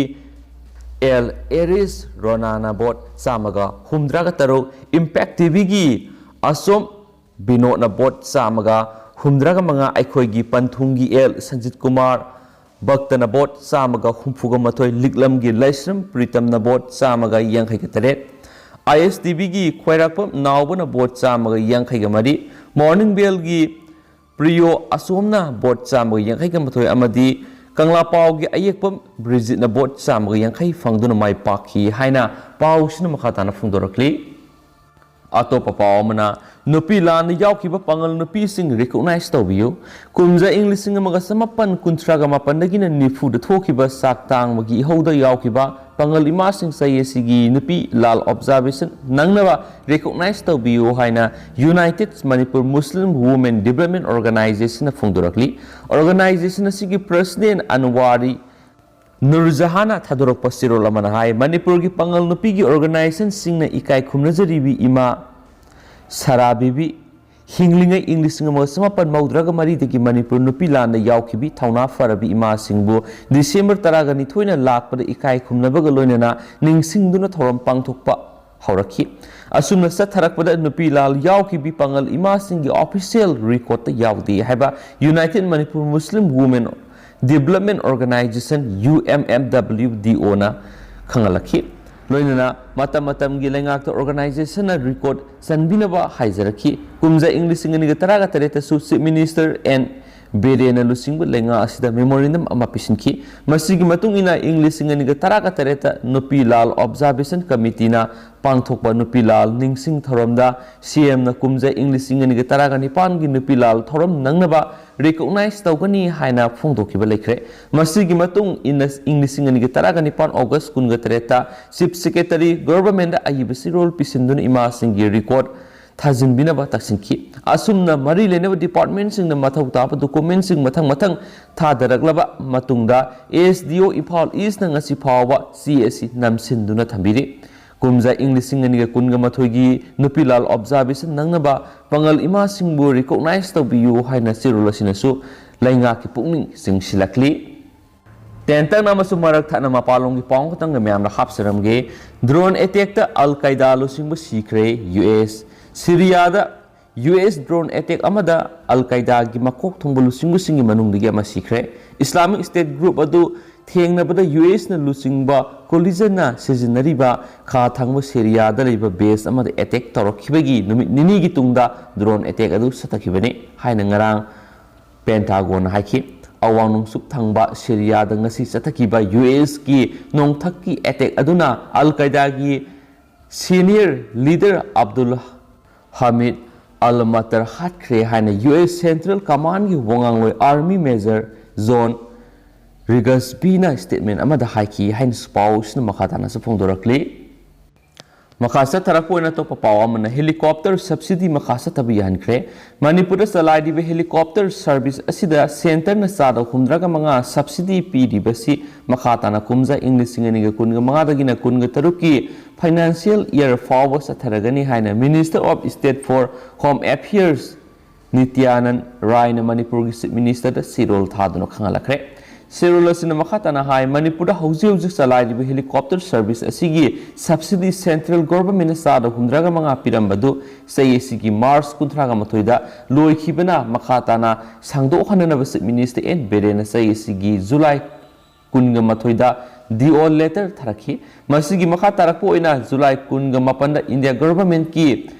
ꯑꯦꯜ ꯑꯦꯔꯤꯁ ꯔꯣꯅꯥꯅ ꯚꯣꯠ ꯆꯥꯝꯃꯒ ꯍꯨꯝꯗ꯭ꯔꯥꯒ ꯇꯔꯨꯛ, ꯏꯝꯄꯦꯛ ꯇꯤꯚꯤꯒꯤ ꯑꯁꯣꯝ ꯕꯤꯅꯣꯗꯅ ꯚꯣꯠ ꯆꯥꯝꯃꯒ ꯍꯨꯝꯗ꯭ꯔꯥꯒ ꯃꯉꯥ, ꯑꯩꯈꯣꯏꯒꯤ ꯄꯟꯊꯨꯡꯒꯤ ꯑꯦꯜ ꯁꯟꯖꯤꯠ ꯀꯨꯃꯥꯔ ꯚꯛꯇꯅ ꯚꯣꯠ ꯆꯥꯝꯃꯒ ꯍꯨꯝꯐꯨꯒ ꯃꯥꯊꯣꯏ, ꯂꯤꯛꯂꯝꯒꯤ ꯂꯩꯁ꯭ꯔꯝ ꯄ꯭ꯔꯤꯇꯝꯅ ꯚꯣꯠ ꯆꯥꯝꯃꯒ ꯌꯥꯡꯈꯩꯒ ꯇꯔꯦꯠ, ꯑꯥꯏ ꯑꯦꯁ ꯇꯤ ꯚꯤꯒꯤ ꯈ꯭ꯋꯥꯏꯔꯥꯛꯄꯝ ꯅꯥꯎꯕꯅ ꯚꯣꯠ ꯆꯥꯝꯃꯒ ꯌꯥꯡꯈꯩꯒ ꯃꯔꯤ, ꯃꯣꯔꯅꯤꯡ ꯕꯦꯜꯒꯤ ꯄ꯭ꯔꯤꯌꯣ ꯑꯁꯣꯝꯅ ꯚꯣꯠ ꯆꯥꯝꯃꯒ ꯌꯥꯡꯈꯩꯒ ꯃꯥꯊꯣꯏ ꯑꯃꯗꯤ ꯀꯪꯂꯥ ꯄꯥꯎꯒꯤ ꯑꯌꯦꯛꯄꯝ ꯕ꯭ꯔꯤꯖꯤꯠꯅ ꯚꯣꯠ ꯆꯥꯝꯃꯒ ꯌꯥꯡꯈꯩ ꯐꯪꯗꯨꯅ ꯃꯥꯏ ꯄꯥꯛꯈꯤ ꯍꯥꯏꯅ ꯄꯥꯎꯁꯤꯅ ꯃꯈꯥ ꯇꯥꯅ ꯐꯣꯡꯗꯣꯔꯛꯂꯤ꯫ ꯑꯇꯣꯞꯄ ꯄꯥꯎ ꯑꯃꯅ, ꯅꯨꯄꯤ ꯂꯥꯟꯗ ꯌꯥꯎꯈꯤꯕ ꯄꯥꯉꯜ ꯅꯨꯄꯤꯁꯤꯡ ꯔꯤꯀꯣꯛꯅꯥꯏꯖ ꯇꯧꯕꯤꯌꯨ꯫ ꯀꯨꯝꯖꯥ ꯏꯪ ꯂꯤꯁꯤꯡ ꯑꯃꯒ ꯆꯃꯥꯄꯟ ꯀꯨꯟꯊ꯭ꯔꯥꯒ ꯃꯥꯄꯟꯗꯒꯤꯅ ꯅꯤꯐꯨꯗ ꯊꯣꯛꯈꯤꯕ ꯆꯥꯛ ꯇꯥꯡꯕꯒꯤ ꯏꯍꯧꯗ ꯌꯥꯎꯈꯤꯕ ꯄꯥꯉꯜ ꯏꯃꯥꯁꯤꯡ ꯆꯍꯤ ꯑꯁꯤꯒꯤ ꯅꯨꯄꯤ ꯂꯥꯜ ꯑꯣꯕꯖꯥꯔꯕꯦꯁꯟ ꯅꯪꯅꯕ ꯔꯤꯀꯣꯛꯅꯥꯏꯖ ꯇꯧꯕꯤꯌꯨ ꯍꯥꯏꯅ United Manipur Muslim Women Development Organizationꯅ ꯐꯣꯡꯗꯣꯔꯛꯂꯤ꯫ ꯑꯣꯔꯒꯅꯥꯏꯖꯦꯁꯟ ꯑꯁꯤꯒꯤ ꯄ꯭ꯔꯁꯤꯗꯦꯟ ꯑꯟꯋꯥꯔꯤ ꯅꯨꯔꯖꯍꯥꯟꯅ ꯊꯥꯗꯣꯔꯛꯄ ꯆꯦꯔꯣꯜ ꯑꯃꯅ ꯍꯥꯏ, ꯃꯅꯤꯄꯨꯔꯒꯤ ꯄꯥꯉꯜ ꯅꯨꯄꯤꯒꯤ ꯑꯣꯔꯒꯅꯥꯏꯖꯦꯁꯟꯁꯤꯡꯅ ꯏꯀꯥꯏ ꯈꯨꯝꯅꯖꯔꯤꯕꯤ ꯏꯃꯥ ꯁꯔꯥ ꯕꯤꯕꯤ, ꯍꯤꯡꯂꯤꯉꯩ ꯏꯪ ꯂꯤꯁꯤꯡ ꯑꯃꯒ ꯆꯃꯥꯄꯟ ꯃꯧꯗ꯭ꯔꯥꯒ ꯃꯔꯤꯗꯒꯤ ꯃꯅꯤꯄꯨꯔ ꯅꯨꯄꯤ ꯂꯥꯟꯗ ꯌꯥꯎꯈꯤꯕꯤ ꯊꯧꯅꯥ ꯐꯔꯕꯤ ꯏꯃꯥꯁꯤꯡꯕꯨ ꯗꯤꯁꯦꯝꯕꯔ ꯇꯔꯥꯒ ꯅꯤꯊꯣꯏꯅ ꯂꯥꯛꯄꯗ ꯏꯀꯥꯏ ꯈꯨꯝꯅꯕꯒ ꯂꯣꯏꯅꯅ ꯅꯤꯡꯁꯤꯡꯗꯨꯅ ꯊꯧꯔꯝ ꯄꯥꯡꯊꯣꯛꯄ ꯍꯧꯔꯛꯈꯤ꯫ ꯑꯁꯨꯝꯅ ꯆꯠꯊꯔꯛꯄꯗ ꯅꯨꯄꯤ ꯂꯥꯜ ꯌꯥꯎꯈꯤꯕꯤ ꯄꯥꯉꯜ ꯏꯃꯥꯁꯤꯡꯒꯤ ꯑꯣꯐꯤꯁꯤꯌꯦꯜ ꯔꯦꯀꯣꯔꯗꯇ ꯌꯥꯎꯗꯦ ꯍꯥꯏꯕ United Manipur Muslim Women Development Organization, UMMWDOꯅ ꯈꯪꯍꯜꯂꯛꯈꯤ꯫ ꯂꯣꯏꯅꯅ ꯃꯇꯝ ꯃꯇꯝꯒꯤ ꯂꯩꯉꯥꯛꯇ organization ꯅ record ꯆꯟꯕꯤꯅꯕ ꯍꯥꯏꯖꯔꯛꯈꯤ꯫ ꯀꯨꯝꯖꯥ ꯏꯪ ꯂꯤꯁꯤꯡ ꯑꯅꯤꯒ ꯇꯔꯥꯒ ꯇꯔꯦꯠꯇꯁꯨ Chief Minister N ꯕꯤꯔꯦꯟꯅ ꯂꯨꯆꯤꯡꯕ ꯂꯩꯉꯥꯛ ꯑꯁꯤꯗ memorandum ꯑꯃ ꯄꯤꯁꯤꯟꯈꯤ꯫ ꯃꯁꯤꯒꯤ ꯃꯇꯨꯡ ꯏꯟꯅ ꯏꯪ ꯂꯤꯁꯤꯡ ꯑꯅꯤꯒ ꯇꯔꯥꯒ ꯇꯔꯦꯠꯇ ꯅꯨꯄꯤ ꯂꯥꯜ observation committee ꯅ ꯄꯥꯡꯊꯣꯛꯄ ꯅꯨꯄꯤ ꯂꯥꯜ ꯅꯤꯡꯁꯤꯡ ꯊꯧꯔꯝꯗ C M ꯅ ꯀꯨꯝꯖꯥ ꯏꯪ ꯂꯤꯁꯤꯡ ꯑꯅꯤꯒ ꯇꯔꯥꯒ ꯅꯤꯄꯥꯟꯒꯤ ꯅꯨꯄꯤ ꯂꯥꯜ ꯊꯧꯔꯝ ꯅꯪꯅꯕ recognize ꯇꯧꯒꯅꯤ ꯍꯥꯏꯅ ꯐꯣꯡꯗꯣꯛꯈꯤꯕ ꯂꯩꯈ꯭ꯔꯦ꯫ ꯃꯁꯤꯒꯤ ꯃꯇꯨꯡ ꯏꯟꯅ ꯏꯪ ꯂꯤꯁꯤꯡ ꯑꯅꯤꯒ ꯇꯔꯥꯒ ꯅꯤꯄꯥꯟ August ꯀꯨꯟꯒ ꯇꯔꯦꯠꯇ Chief Secretary Government ꯗ ꯑꯏꯕ ꯆꯦꯔꯣꯜ ꯄꯤꯁꯤꯟꯗꯨꯅ ꯏꯃꯥꯁꯤꯡꯒꯤ record ꯊꯥꯖꯤꯟꯕꯤꯅꯕ ꯇꯛꯁꯤꯟꯈꯤ꯫ ꯑꯁꯨꯝꯅ ꯃꯔꯤ ꯂꯩꯅꯕ department ꯁꯤꯡꯅ ꯃꯊꯧ ꯇꯥꯕ document ꯁꯤꯡ ꯃꯊꯪ ꯃꯊꯪ ꯊꯥꯗꯔꯛꯂꯕ ꯃꯇꯨꯡꯗ S D O Imphal East ꯅ ꯉꯁꯤ ꯐꯥꯎꯕ ꯆꯦ ꯑꯁꯤ ꯅꯝꯁꯤꯟꯗꯨꯅ ꯊꯝꯕꯤꯔꯤ꯫ ꯀꯨꯝꯖꯥ ꯏꯪ ꯂꯤꯁꯤꯡ ꯑꯅꯤꯒ ꯀꯨꯟꯒ ꯃꯥꯊꯣꯏꯒꯤ ꯅꯨꯄꯤ ꯂꯥꯜ observation ꯅꯪꯅꯕ ꯄꯥꯉꯜ ꯏꯃꯥꯁꯤꯡꯕꯨ recognize ꯇꯧꯕꯤꯌꯨ ꯍꯥꯏꯅ ꯆꯦꯔꯣꯜ ꯑꯁꯤꯅꯁꯨ ꯂꯩꯉꯥꯛꯀꯤ ꯄꯨꯛꯅꯤꯡ ꯆꯤꯡꯁꯤꯜꯂꯛꯂꯤ꯫ ꯇꯦꯟꯇꯛꯅ ꯑꯃꯁꯨꯡ ꯃꯔꯛ ꯊꯠꯅ ꯃꯄꯥꯟꯂꯣꯝꯒꯤ ꯄꯥꯎ ꯈꯛꯇꯪꯒ ꯃꯌꯥꯝꯗ ꯍꯥꯞꯆꯔꯝꯒꯦ꯫ Drone attack ꯇ Al Qaeda ꯂꯨꯆꯤꯡꯕ ꯁꯤꯈ꯭ꯔꯦ꯫ U S ꯁꯤꯔꯤꯌꯥꯗ U S drone attack ꯑꯃꯗ Al Qaeda ꯒꯤ ꯃꯀꯣꯛ ꯊꯣꯡꯕ ꯂꯨꯆꯤꯡꯕꯁꯤꯡꯒꯤ ꯃꯅꯨꯡꯗꯒꯤ ꯑꯃ ꯁꯤꯈ꯭ꯔꯦ꯫ Islamic State group ꯑꯗꯨ ꯊꯦꯡꯅꯕꯗ U S ꯅ ꯂꯨꯆꯤꯡꯕ coalition ꯅ ꯁꯤꯖꯤꯟꯅꯔꯤꯕ ꯈꯥ ꯊꯪꯕ ꯁꯤꯔꯤꯌꯥꯗ ꯂꯩꯕ base ꯑꯃꯗ attack ꯇꯧꯔꯛꯈꯤꯕꯒꯤ ꯅꯨꯃꯤꯠ ꯅꯤꯅꯤꯒꯤ ꯇꯨꯡꯗ drone attack ꯑꯗꯨ ꯆꯠꯊꯈꯤꯕꯅꯤ ꯍꯥꯏꯅ ꯉꯔꯥꯡ Pentagon ꯅ ꯍꯥꯏꯈꯤ꯫ ꯑꯋꯥꯡ ꯅꯣꯡꯆꯨꯞ ꯊꯪꯕ ꯁꯤꯔꯤꯌꯥꯗ ꯉꯁꯤ ꯆꯠꯊꯈꯤꯕ U S ꯀꯤ ꯅꯣꯡꯊꯛꯀꯤ attack ꯑꯗꯨꯅ Al Qaeda ꯒꯤ senior leader Abdul Hamid Al Matar ꯍꯥꯠꯈ꯭ꯔꯦ ꯍꯥꯏꯅ U S Central Command ꯒꯤ ꯋꯥꯉꯥꯡꯂꯣꯏ Army Major John Rigsbee ꯅ statement ꯑꯃꯗ ꯍꯥꯏꯈꯤ ꯍꯥꯏꯅꯁꯨ ꯄꯥꯎꯁꯤꯅ ꯃꯈꯥ ꯇꯥꯅꯁꯨ ꯐꯣꯡꯗꯣꯔꯛꯂꯤ꯫ ꯃꯈꯥ ꯆꯠꯊꯔꯛꯄ ꯑꯣꯏꯅ ꯑꯇꯣꯞꯄ ꯄꯥꯎ ꯑꯃꯅ helicopter subsidy ꯃꯈꯥ ꯆꯠꯊꯕ ꯌꯥꯍꯟꯈ꯭ꯔꯦ꯫ ꯃꯅꯤꯄꯨꯔꯗ ꯆꯂꯥꯏꯔꯤꯕ helicopter service ꯑꯁꯤꯗ centre ꯅ ꯆꯥꯗ ꯍꯨꯝꯗ꯭ꯔꯥꯒ ꯃꯉꯥ subsidy ꯄꯤꯔꯤꯕꯁꯤ ꯃꯈꯥ ꯇꯥꯅ ꯀꯨꯝꯖꯥ ꯏꯪ ꯂꯤꯁꯤꯡ ꯑꯅꯤꯒ ꯀꯨꯟꯒ ꯃꯉꯥꯗꯒꯤꯅ ꯀꯨꯟꯒ ꯇꯔꯨꯛꯀꯤ financial year ꯐꯥꯎꯕ ꯆꯠꯊꯔꯒꯅꯤ ꯍꯥꯏꯅ Minister of State for Home Affairs ꯅꯤꯇ꯭ꯌꯥꯅꯟ ꯔꯥꯏꯅ ꯃꯅꯤꯄꯨꯔꯒꯤ Chief Minister ꯗ ꯆꯦꯔꯣꯜ ꯊꯥꯗꯨꯅ ꯈꯪꯍꯜꯂꯛꯈ꯭ꯔꯦ꯫ ꯆꯦꯔꯣꯜ ꯑꯁꯤꯅ ꯃꯈꯥ ꯇꯥꯅ ꯍꯥꯏ, ꯃꯅꯤꯄꯨꯔꯗ ꯍꯧꯖꯤꯛ ꯍꯧꯖꯤꯛ ꯆꯂꯥꯏꯔꯤꯕ helicopter service ꯑꯁꯤꯒꯤ subsidy central government ꯅ ꯆꯥꯗ ꯍꯨꯝꯗ꯭ꯔꯥꯒ ꯃꯉꯥ ꯄꯤꯔꯝꯕꯗꯨ ꯆꯍꯤ ꯑꯁꯤꯒꯤ March ꯀꯨꯟꯊ꯭ꯔꯥꯒ ꯃꯥꯊꯣꯏꯗ ꯂꯣꯏꯈꯤꯕꯅ ꯃꯈꯥ ꯇꯥꯅ ꯁꯥꯡꯗꯣꯛꯍꯟꯅꯅꯕ Chief Minister N ꯕꯤꯔꯦꯟꯅ ꯆꯍꯤ ꯑꯁꯤꯒꯤ July ꯀꯨꯟꯒ ꯃꯥꯊꯣꯏꯗ ꯗꯤ ꯑꯣ ꯂꯦꯇꯔ ꯊꯥꯔꯛꯈꯤ꯫ ꯃꯁꯤꯒꯤ ꯃꯈꯥ ꯇꯥꯔꯛꯄ ꯑꯣꯏꯅ ꯖꯨꯂꯥꯏ ꯀꯨꯟꯒ ꯃꯥꯄꯟꯗ ꯏꯟꯗꯤꯌꯥ ꯒꯚꯔꯟꯃꯦꯟꯠꯀꯤ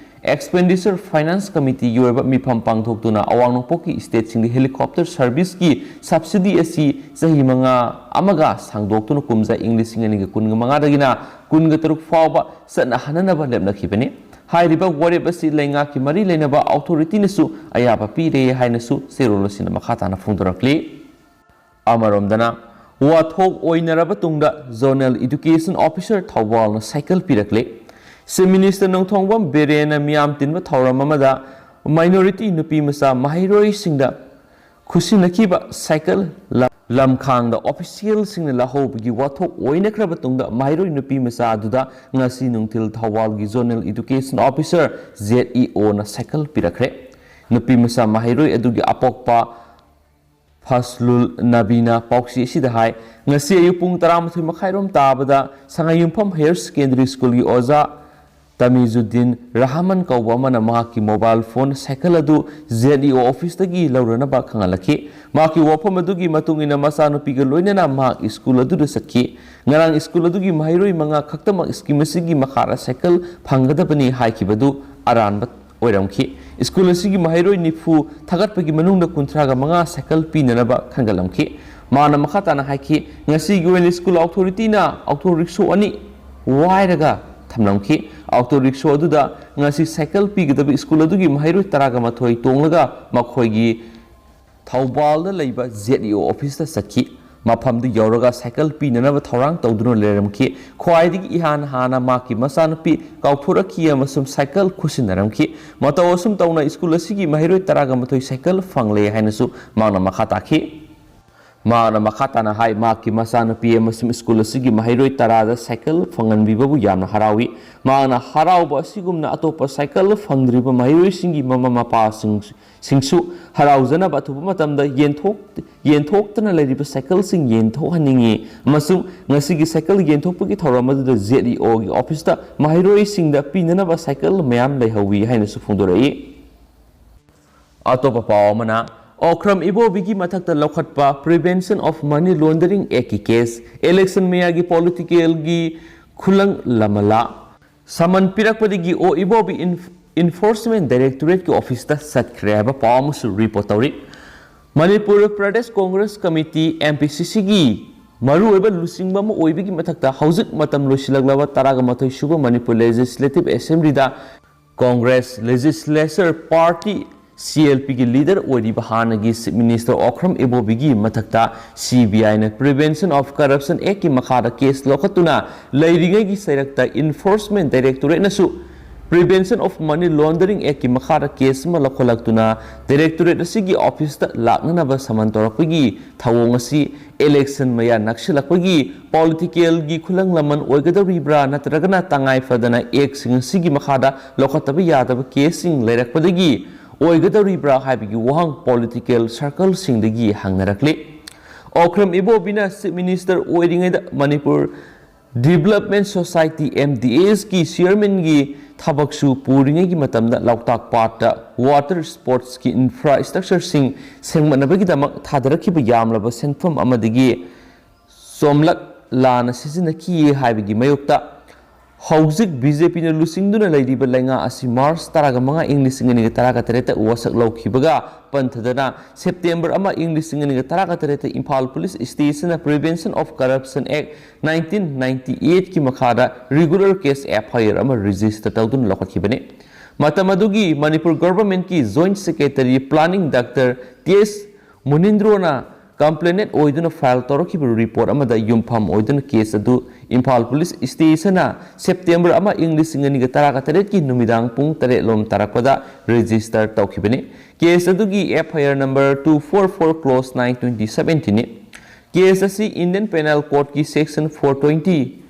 ꯑꯦꯛꯁꯄꯦꯟꯗꯤꯆꯔ ꯐꯥꯏꯅꯥꯟꯁ ꯀꯃꯤꯇꯤꯒꯤ ꯑꯣꯏꯕ ꯃꯤꯐꯝ ꯄꯥꯡꯊꯣꯛꯇꯨꯅ ꯑꯋꯥꯡ ꯅꯣꯡꯄꯣꯛꯀꯤ ꯁ꯭ꯇꯦꯠꯁꯤꯡꯗ ꯍꯦꯂꯤꯀꯣꯞꯇꯔ ꯁꯔꯚꯤꯁꯀꯤ ꯁꯕꯁꯤꯗꯤ ꯑꯁꯤ ꯆꯍꯤ ꯃꯉꯥ ꯑꯃꯒ ꯁꯥꯡꯗꯣꯛꯇꯨꯅ ꯀꯨꯝꯖꯥ ꯏꯪ ꯂꯤꯁꯤꯡ ꯑꯅꯤꯒ ꯀꯨꯟꯒ ꯃꯉꯥꯗꯒꯤꯅ ꯀꯨꯟꯒ ꯇꯔꯨꯛ ꯐꯥꯎꯕ ꯆꯠꯅꯍꯟꯅꯅꯕ ꯂꯦꯞꯅꯈꯤꯕꯅꯤ꯫ ꯍꯥꯏꯔꯤꯕ ꯋꯥꯔꯦꯞ ꯑꯁꯤ ꯂꯩꯉꯥꯛꯀꯤ ꯃꯔꯤ ꯂꯩꯅꯕ ꯑꯣꯊꯣꯔꯤꯇꯤꯅꯁꯨ ꯑꯌꯥꯕ ꯄꯤꯔꯦ ꯍꯥꯏꯅꯁꯨ ꯆꯦꯔꯣꯜ ꯑꯁꯤꯅ ꯃꯈꯥ ꯇꯥꯅ ꯐꯣꯡꯗꯣꯔꯛꯂꯤ꯫ ꯑꯃꯔꯣꯝꯗꯅ, ꯋꯥꯊꯣꯛ ꯑꯣꯏꯅꯔꯕ ꯇꯨꯡꯗ ꯖꯣꯅꯦꯜ ꯏꯗꯨꯀꯦꯁꯟ ꯑꯣꯐꯤꯁꯔ ꯊꯧꯕꯥꯜꯅ ꯁꯥꯏꯀꯜ ꯄꯤꯔꯛꯂꯦ꯫ ꯆꯤꯐ ꯃꯤꯅꯤꯁꯇꯔ ꯅꯣꯡꯊꯣꯝꯕꯝ ꯕꯤꯔꯦꯟꯅ ꯃꯤꯌꯥꯝ ꯇꯤꯟꯕ ꯊꯧꯔꯝ ꯑꯃꯗ ꯃꯥꯏꯅꯣꯔꯤꯇꯤ ꯅꯨꯄꯤ ꯃꯆꯥ ꯃꯍꯩꯔꯣꯏꯁꯤꯡꯗ ꯈꯨꯠꯁꯤꯟꯅꯈꯤꯕ ꯁꯥꯏꯀꯜ ꯂꯝ-, ꯂꯝꯈꯥꯡꯗ ꯑꯣꯐꯤꯁꯤꯌꯦꯜꯁꯤꯡꯅ ꯂꯧꯍꯧꯕꯒꯤ ꯋꯥꯊꯣꯛ ꯑꯣꯏꯅꯈ꯭ꯔꯕ ꯇꯨꯡꯗ ꯃꯍꯩꯔꯣꯏ ꯅꯨꯄꯤ ꯃꯆꯥ ꯑꯗꯨꯗ ꯉꯁꯤ ꯅꯨꯡꯊꯤꯜ ꯊꯧꯕꯥꯜꯒꯤ zonal education officer, Z E ꯑꯣꯅ ꯁꯥꯏꯀꯜ ꯄꯤꯔꯛꯈ꯭ꯔꯦ꯫ ꯅꯨꯄꯤ ꯃꯆꯥ ꯃꯍꯩꯔꯣꯏ ꯑꯗꯨꯒꯤ ꯑꯄꯣꯛꯄ ꯐꯁꯂꯨꯜ ꯅꯕꯤꯅ ꯄꯥꯎꯆꯦ ꯑꯁꯤꯗ ꯍꯥꯏ, ꯉꯁꯤ ꯑꯌꯨꯛ ꯄꯨꯡ ꯇꯔꯥꯃꯥꯊꯣꯏ ꯃꯈꯥꯏꯔꯣꯝ ꯇꯥꯕꯗ ꯁꯉꯥꯏꯌꯨꯝꯐꯝ ꯍꯥꯌꯔ ꯁꯦꯀꯦꯟꯗꯔꯤ ꯁ꯭ꯀꯨꯜꯒꯤ ꯑꯣꯖꯥ ꯇꯃꯤꯖꯨꯗꯤꯟ ꯔꯍꯃꯟ ꯀꯧꯕ ꯑꯃꯅ ꯃꯍꯥꯛꯀꯤ ꯃꯣꯕꯥꯏꯜ ꯐꯣꯟ ꯁꯥꯏꯀꯜ ꯑꯗꯨ ꯖꯦꯠ ꯏ ꯑꯣ ꯑꯣꯐꯤꯁꯇꯒꯤ ꯂꯧꯔꯅꯕ ꯈꯪꯍꯜꯂꯛꯈꯤ꯫ ꯃꯍꯥꯛꯀꯤ ꯋꯥꯐꯝ ꯑꯗꯨꯒꯤ ꯃꯇꯨꯡ ꯏꯟꯅ ꯃꯆꯥꯅꯨꯄꯤꯒ ꯂꯣꯏꯅꯅ ꯃꯍꯥꯛ ꯁ꯭ꯀꯨꯜ ꯑꯗꯨꯗ ꯆꯠꯈꯤ꯫ ꯉꯔꯥꯡ ꯁ꯭ꯀꯨꯜ ꯑꯗꯨꯒꯤ ꯃꯍꯩꯔꯣꯏ ꯃꯉꯥ ꯈꯛꯇꯃꯛ ꯁ꯭ꯀꯤꯝ ꯑꯁꯤꯒꯤ ꯃꯈꯥꯗ ꯁꯥꯏꯀꯜ ꯐꯪꯒꯗꯕꯅꯤ ꯍꯥꯏꯈꯤꯕꯗꯨ ꯑꯔꯥꯟꯕ ꯑꯣꯏꯔꯝꯈꯤ꯫ ꯁ꯭ꯀꯨꯜ ꯑꯁꯤꯒꯤ ꯃꯍꯩꯔꯣꯏ ꯅꯤꯐꯨ ꯊꯥꯒꯠꯄꯒꯤ ꯃꯅꯨꯡꯗ ꯀꯨꯟꯊ꯭ꯔꯥꯒ ꯃꯉꯥ ꯁꯥꯏꯀꯜ ꯄꯤꯅꯅꯕ ꯈꯟꯒꯠꯂꯝꯈꯤ꯫ ꯃꯍꯥꯛꯅ ꯃꯈꯥ ꯇꯥꯅ ꯍꯥꯏꯈꯤ, ꯉꯁꯤꯒꯤ ꯑꯣꯏꯅ ꯁ꯭ꯀꯨꯜ ꯑꯣꯊꯣꯔꯤꯇꯤꯅ ꯑꯣꯇꯣ ꯔꯤꯛꯁꯣ ꯑꯅꯤ ꯋꯥꯏꯔꯒ ꯊꯝꯂꯝꯈꯤ꯫ ꯑꯣꯇꯣ ꯔꯤꯛꯁꯣ ꯑꯗꯨꯗ ꯉꯁꯤ ꯁꯥꯏꯀꯜ ꯄꯤꯒꯗꯕ ꯁ꯭ꯀꯨꯜ ꯑꯗꯨꯒꯤ ꯃꯍꯩꯔꯣꯏ ꯇꯔꯥꯒ ꯃꯥꯊꯣꯏ ꯇꯣꯡꯂꯒ ꯃꯈꯣꯏꯒꯤ ꯊꯧꯕꯥꯜꯗ ꯂꯩꯕ ꯖꯦꯠ ꯏ ꯑꯣ ꯑꯣꯐꯤꯁꯇ ꯆꯠꯈꯤ꯫ ꯃꯐꯝꯗꯨ ꯌꯧꯔꯒ ꯁꯥꯏꯀꯜ ꯄꯤꯅꯅꯕ ꯊꯧꯔꯥꯡ ꯇꯧꯗꯨꯅ ꯂꯩꯔꯝꯈꯤ꯫ ꯈ꯭ꯋꯥꯏꯗꯒꯤ ꯏꯍꯥꯟ ꯍꯥꯟꯅ ꯃꯍꯥꯛꯀꯤ ꯃꯆꯥꯅꯨꯄꯤ ꯀꯥꯎꯊꯣꯔꯛꯈꯤ ꯑꯃꯁꯨꯡ ꯁꯥꯏꯀꯜ ꯈꯨꯠꯁꯤꯟꯅꯔꯝꯈꯤ꯫ ꯃꯇꯧ ꯑꯁꯨꯝ ꯇꯧꯅ ꯁ꯭ꯀꯨꯜ ꯑꯁꯤꯒꯤ ꯃꯍꯩꯔꯣꯏ ꯇꯔꯥꯒ ꯃꯥꯊꯣꯏ ꯁꯥꯏꯀꯜ ꯐꯪꯂꯦ ꯍꯥꯏꯅꯁꯨ ꯃꯍꯥꯛꯅ ꯃꯈꯥ ꯇꯥꯈꯤ꯫ ꯃꯍꯥꯛꯅ ꯃꯈꯥ ꯇꯥꯅ ꯍꯥꯏ, ꯃꯍꯥꯛꯀꯤ ꯃꯆꯥꯅꯨꯄꯤ ꯑꯃꯁꯨꯡ ꯁ꯭ꯀꯨꯜ ꯑꯁꯤꯒꯤ ꯃꯍꯩꯔꯣꯏ ꯇꯔꯥꯗ ꯁꯥꯏꯀꯜ ꯐꯪꯍꯟꯕꯤꯕꯕꯨ ꯌꯥꯝꯅ ꯍꯔꯥꯎꯏ꯫ ꯃꯍꯥꯛꯅ ꯍꯔꯥꯎꯕ ꯑꯁꯤꯒꯨꯝꯅ ꯑꯇꯣꯞꯄ ꯁꯥꯏꯀꯜ ꯐꯪꯗ꯭ꯔꯤꯕ ꯃꯍꯩꯔꯣꯏꯁꯤꯡꯒꯤ ꯃꯃꯥ ꯃꯄꯥꯁꯤꯡ ꯁꯤꯡꯁꯨ ꯍꯔꯥꯎꯖꯅꯕ ꯑꯊꯨꯕ ꯃꯇꯝꯗ ꯌꯦꯟꯊꯣꯛ-, ꯌꯦꯟꯊꯣꯛꯇꯅ ꯂꯩꯔꯤꯕ ꯁꯥꯏꯀꯜꯁꯤꯡ ꯌꯦꯟꯊꯣꯛꯍꯟꯅꯤꯡꯏ ꯑꯃꯁꯨꯡ ꯉꯁꯤꯒꯤ ꯁꯥꯏꯀꯜ ꯌꯦꯟꯊꯣꯛꯄꯒꯤ ꯊꯧꯔꯝ ꯑꯗꯨꯗ ꯖꯦꯠ ꯏ ꯑꯣꯒꯤ ꯑꯣꯐꯤꯁꯇ ꯃꯍꯩꯔꯣꯏꯁꯤꯡꯗ ꯄꯤꯅꯅꯕ ꯁꯥꯏꯀꯜ ꯃꯌꯥꯝ ꯂꯩꯍꯧꯏ ꯍꯥꯏꯅꯁꯨ ꯐꯣꯡꯗꯣꯔꯛꯏ꯫ ꯑꯇꯣꯞꯄ ꯄꯥꯎ ꯑꯃꯅ, ꯑꯣꯀ꯭ꯔꯝ ꯏꯕꯣꯕꯤꯒꯤ ꯃꯊꯛꯇ ꯂꯧꯈꯠꯄ Prevention of Money Laundering Actꯀꯤ case, election ꯃꯌꯥꯒꯤ politicalꯒꯤ ꯈꯨꯂꯪ ꯂꯃꯟꯂꯥ, ꯁꯃꯟ ꯄꯤꯔꯛꯄꯗꯒꯤ ꯑꯣ ꯏꯕꯣꯕꯤ enforcement directorateꯀꯤ officeꯇ ꯆꯠꯈ꯭ꯔꯦ ꯍꯥꯏꯕ ꯄꯥꯎ ꯑꯃꯁꯨ report ꯇꯧꯔꯤ꯫ ꯃꯅꯤꯄꯨꯔ ꯄ꯭ꯔꯗꯦꯁ ꯀꯣꯡꯒ꯭ꯔꯦꯁ ꯀꯃꯤꯇꯤ, MPCCꯒꯤ ꯃꯔꯨꯑꯣꯏꯕ ꯂꯨꯆꯤꯡꯕ ꯑꯃ ꯑꯣꯏꯕꯒꯤ ꯃꯊꯛꯇ ꯍꯧꯖꯤꯛ ꯃꯇꯝ ꯂꯣꯏꯁꯤꯜꯂꯛꯂꯕ ꯇꯔꯥꯃꯥꯊꯣꯏ ꯁꯨꯕ Manipur Legislative Assemblyꯗ Congress Legislature Party, CLPꯒꯤ leader ꯑꯣꯏꯔꯤꯕ ꯍꯥꯟꯅꯒꯤ Chief Minister ꯑꯣꯀ꯭ꯔꯝ ꯏꯕꯣꯕꯤꯒꯤ ꯃꯊꯛꯇ CBIꯅ Prevention of Corruption Actꯀꯤ ꯃꯈꯥꯗ case ꯂꯧꯈꯠꯇꯨꯅ ꯂꯩꯔꯤꯉꯩꯒꯤ ꯆꯩꯔꯛꯇ Enforcement Directorateꯅꯁꯨ Prevention of Money Laundering Actꯀꯤ ꯃꯈꯥꯗ case ꯑꯃ ꯂꯧꯈꯠꯂꯛꯇꯨꯅ directorate ꯑꯁꯤꯒꯤ officeꯇ ꯂꯥꯛꯅꯅꯕ ꯁꯃꯟ ꯇꯧꯔꯛꯄꯒꯤ ꯊꯧꯑꯣꯡ ꯑꯁꯤ election ꯃꯌꯥ ꯅꯛꯁꯤꯜꯂꯛꯄꯒꯤ politicalꯒꯤ ꯈꯨꯂꯪ ꯂꯃꯟ ꯑꯣꯏꯒꯗꯧꯔꯤꯕ꯭ꯔꯥ, ꯅꯠꯇ꯭ꯔꯒꯅ ꯇꯉꯥꯏ ꯐꯗꯅ actꯁꯤꯡ ꯑꯁꯤꯒꯤ ꯃꯈꯥꯗ ꯂꯧꯈꯠꯇꯕ ꯌꯥꯗꯕ caseꯁꯤꯡ ꯂꯩꯔꯛꯄꯗꯒꯤ ꯑꯣꯏꯒꯗꯧꯔꯤꯕ꯭ꯔꯥ ꯍꯥꯏꯕꯒꯤ ꯋꯥꯍꯪ political circleꯁꯤꯡꯗꯒꯤ ꯍꯪꯅꯔꯛꯂꯤ꯫ ꯑꯣꯀ꯭ꯔꯝ ꯏꯕꯣꯕꯤꯅ Chief Minister ꯑꯣꯏꯔꯤꯉꯩꯗ ꯃꯅꯤꯄꯨꯔ Development Society, MDSꯀꯤ chairmanꯒꯤ ꯊꯕꯛꯁꯨ ꯄꯨꯔꯤꯉꯩꯒꯤ ꯃꯇꯝꯗ ꯂꯣꯛꯇꯥꯛ ꯄꯥꯠꯇ water sportsꯀꯤ infrastructureꯁꯤꯡ ꯁꯦꯝꯒꯠꯅꯕꯒꯤꯗꯃꯛ ꯊꯥꯗꯔꯛꯈꯤꯕ ꯌꯥꯝꯂꯕ ꯁꯦꯟꯐꯝ ꯑꯃꯗꯒꯤ ꯆꯣꯝꯂꯛ ꯂꯥꯟꯅ ꯁꯤꯖꯤꯟꯅꯈꯤꯌꯦ ꯍꯥꯏꯕꯒꯤ ꯃꯥꯌꯣꯛꯇ ꯍꯧꯖꯤꯛ BJPꯅ ꯂꯨꯆꯤꯡꯗꯨꯅ ꯂꯩꯔꯤꯕ ꯂꯩꯉꯥꯛ ꯑꯁꯤ March ꯇꯔꯥꯃꯉꯥ, ꯏꯪ ꯂꯤꯁꯤꯡ ꯑꯅꯤꯒ ꯇꯔꯥꯇꯔꯦꯠꯇ ꯋꯥꯁꯛ ꯂꯧꯈꯤꯕꯒ ꯄꯟꯊꯗꯅ September ꯑꯃ, ꯏꯪ ꯂꯤꯁꯤꯡ ꯑꯅꯤꯒ ꯇꯔꯥꯇꯔꯦꯠꯇ Imphal Police Stationꯅ Prevention of Corruption Act nineteen ninety eightꯀꯤ ꯃꯈꯥꯗ regular case FIR ꯑꯃ register ꯇꯧꯗꯨꯅ ꯂꯧꯈꯠꯈꯤꯕꯅꯤ꯫ ꯃꯇꯝ ꯑꯗꯨꯒꯤ Manipur governmentꯀꯤ Joint Secretary Planning Doctor T S ꯃꯨꯅꯤꯟꯗ꯭ꯔꯣꯅ complainant ꯑꯣꯏꯗꯨꯅ file ꯇꯧꯔꯛꯈꯤꯕ report ꯑꯃꯗ ꯌꯨꯝꯐꯝ ꯑꯣꯏꯗꯨꯅ case ꯑꯗꯨ ꯏꯝꯐꯥꯜ Police Stationꯅ September ꯑꯃ, ꯏꯪ ꯂꯤꯁꯤꯡ ꯑꯅꯤꯒ ꯇꯔꯥꯇꯔꯦꯠꯀꯤ ꯅꯨꯃꯤꯗꯥꯡ ꯄꯨꯡ ꯇꯔꯦꯠ ꯂꯣꯝ ꯇꯥꯔꯛꯄꯗ register ꯇꯧꯈꯤꯕꯅꯤ꯫ Case ꯑꯗꯨꯒꯤ FIR number two four four clause nine twenty seventyꯅꯤ꯫ Case ꯑꯁꯤ Indian Penal Codeꯀꯤ section four twenty,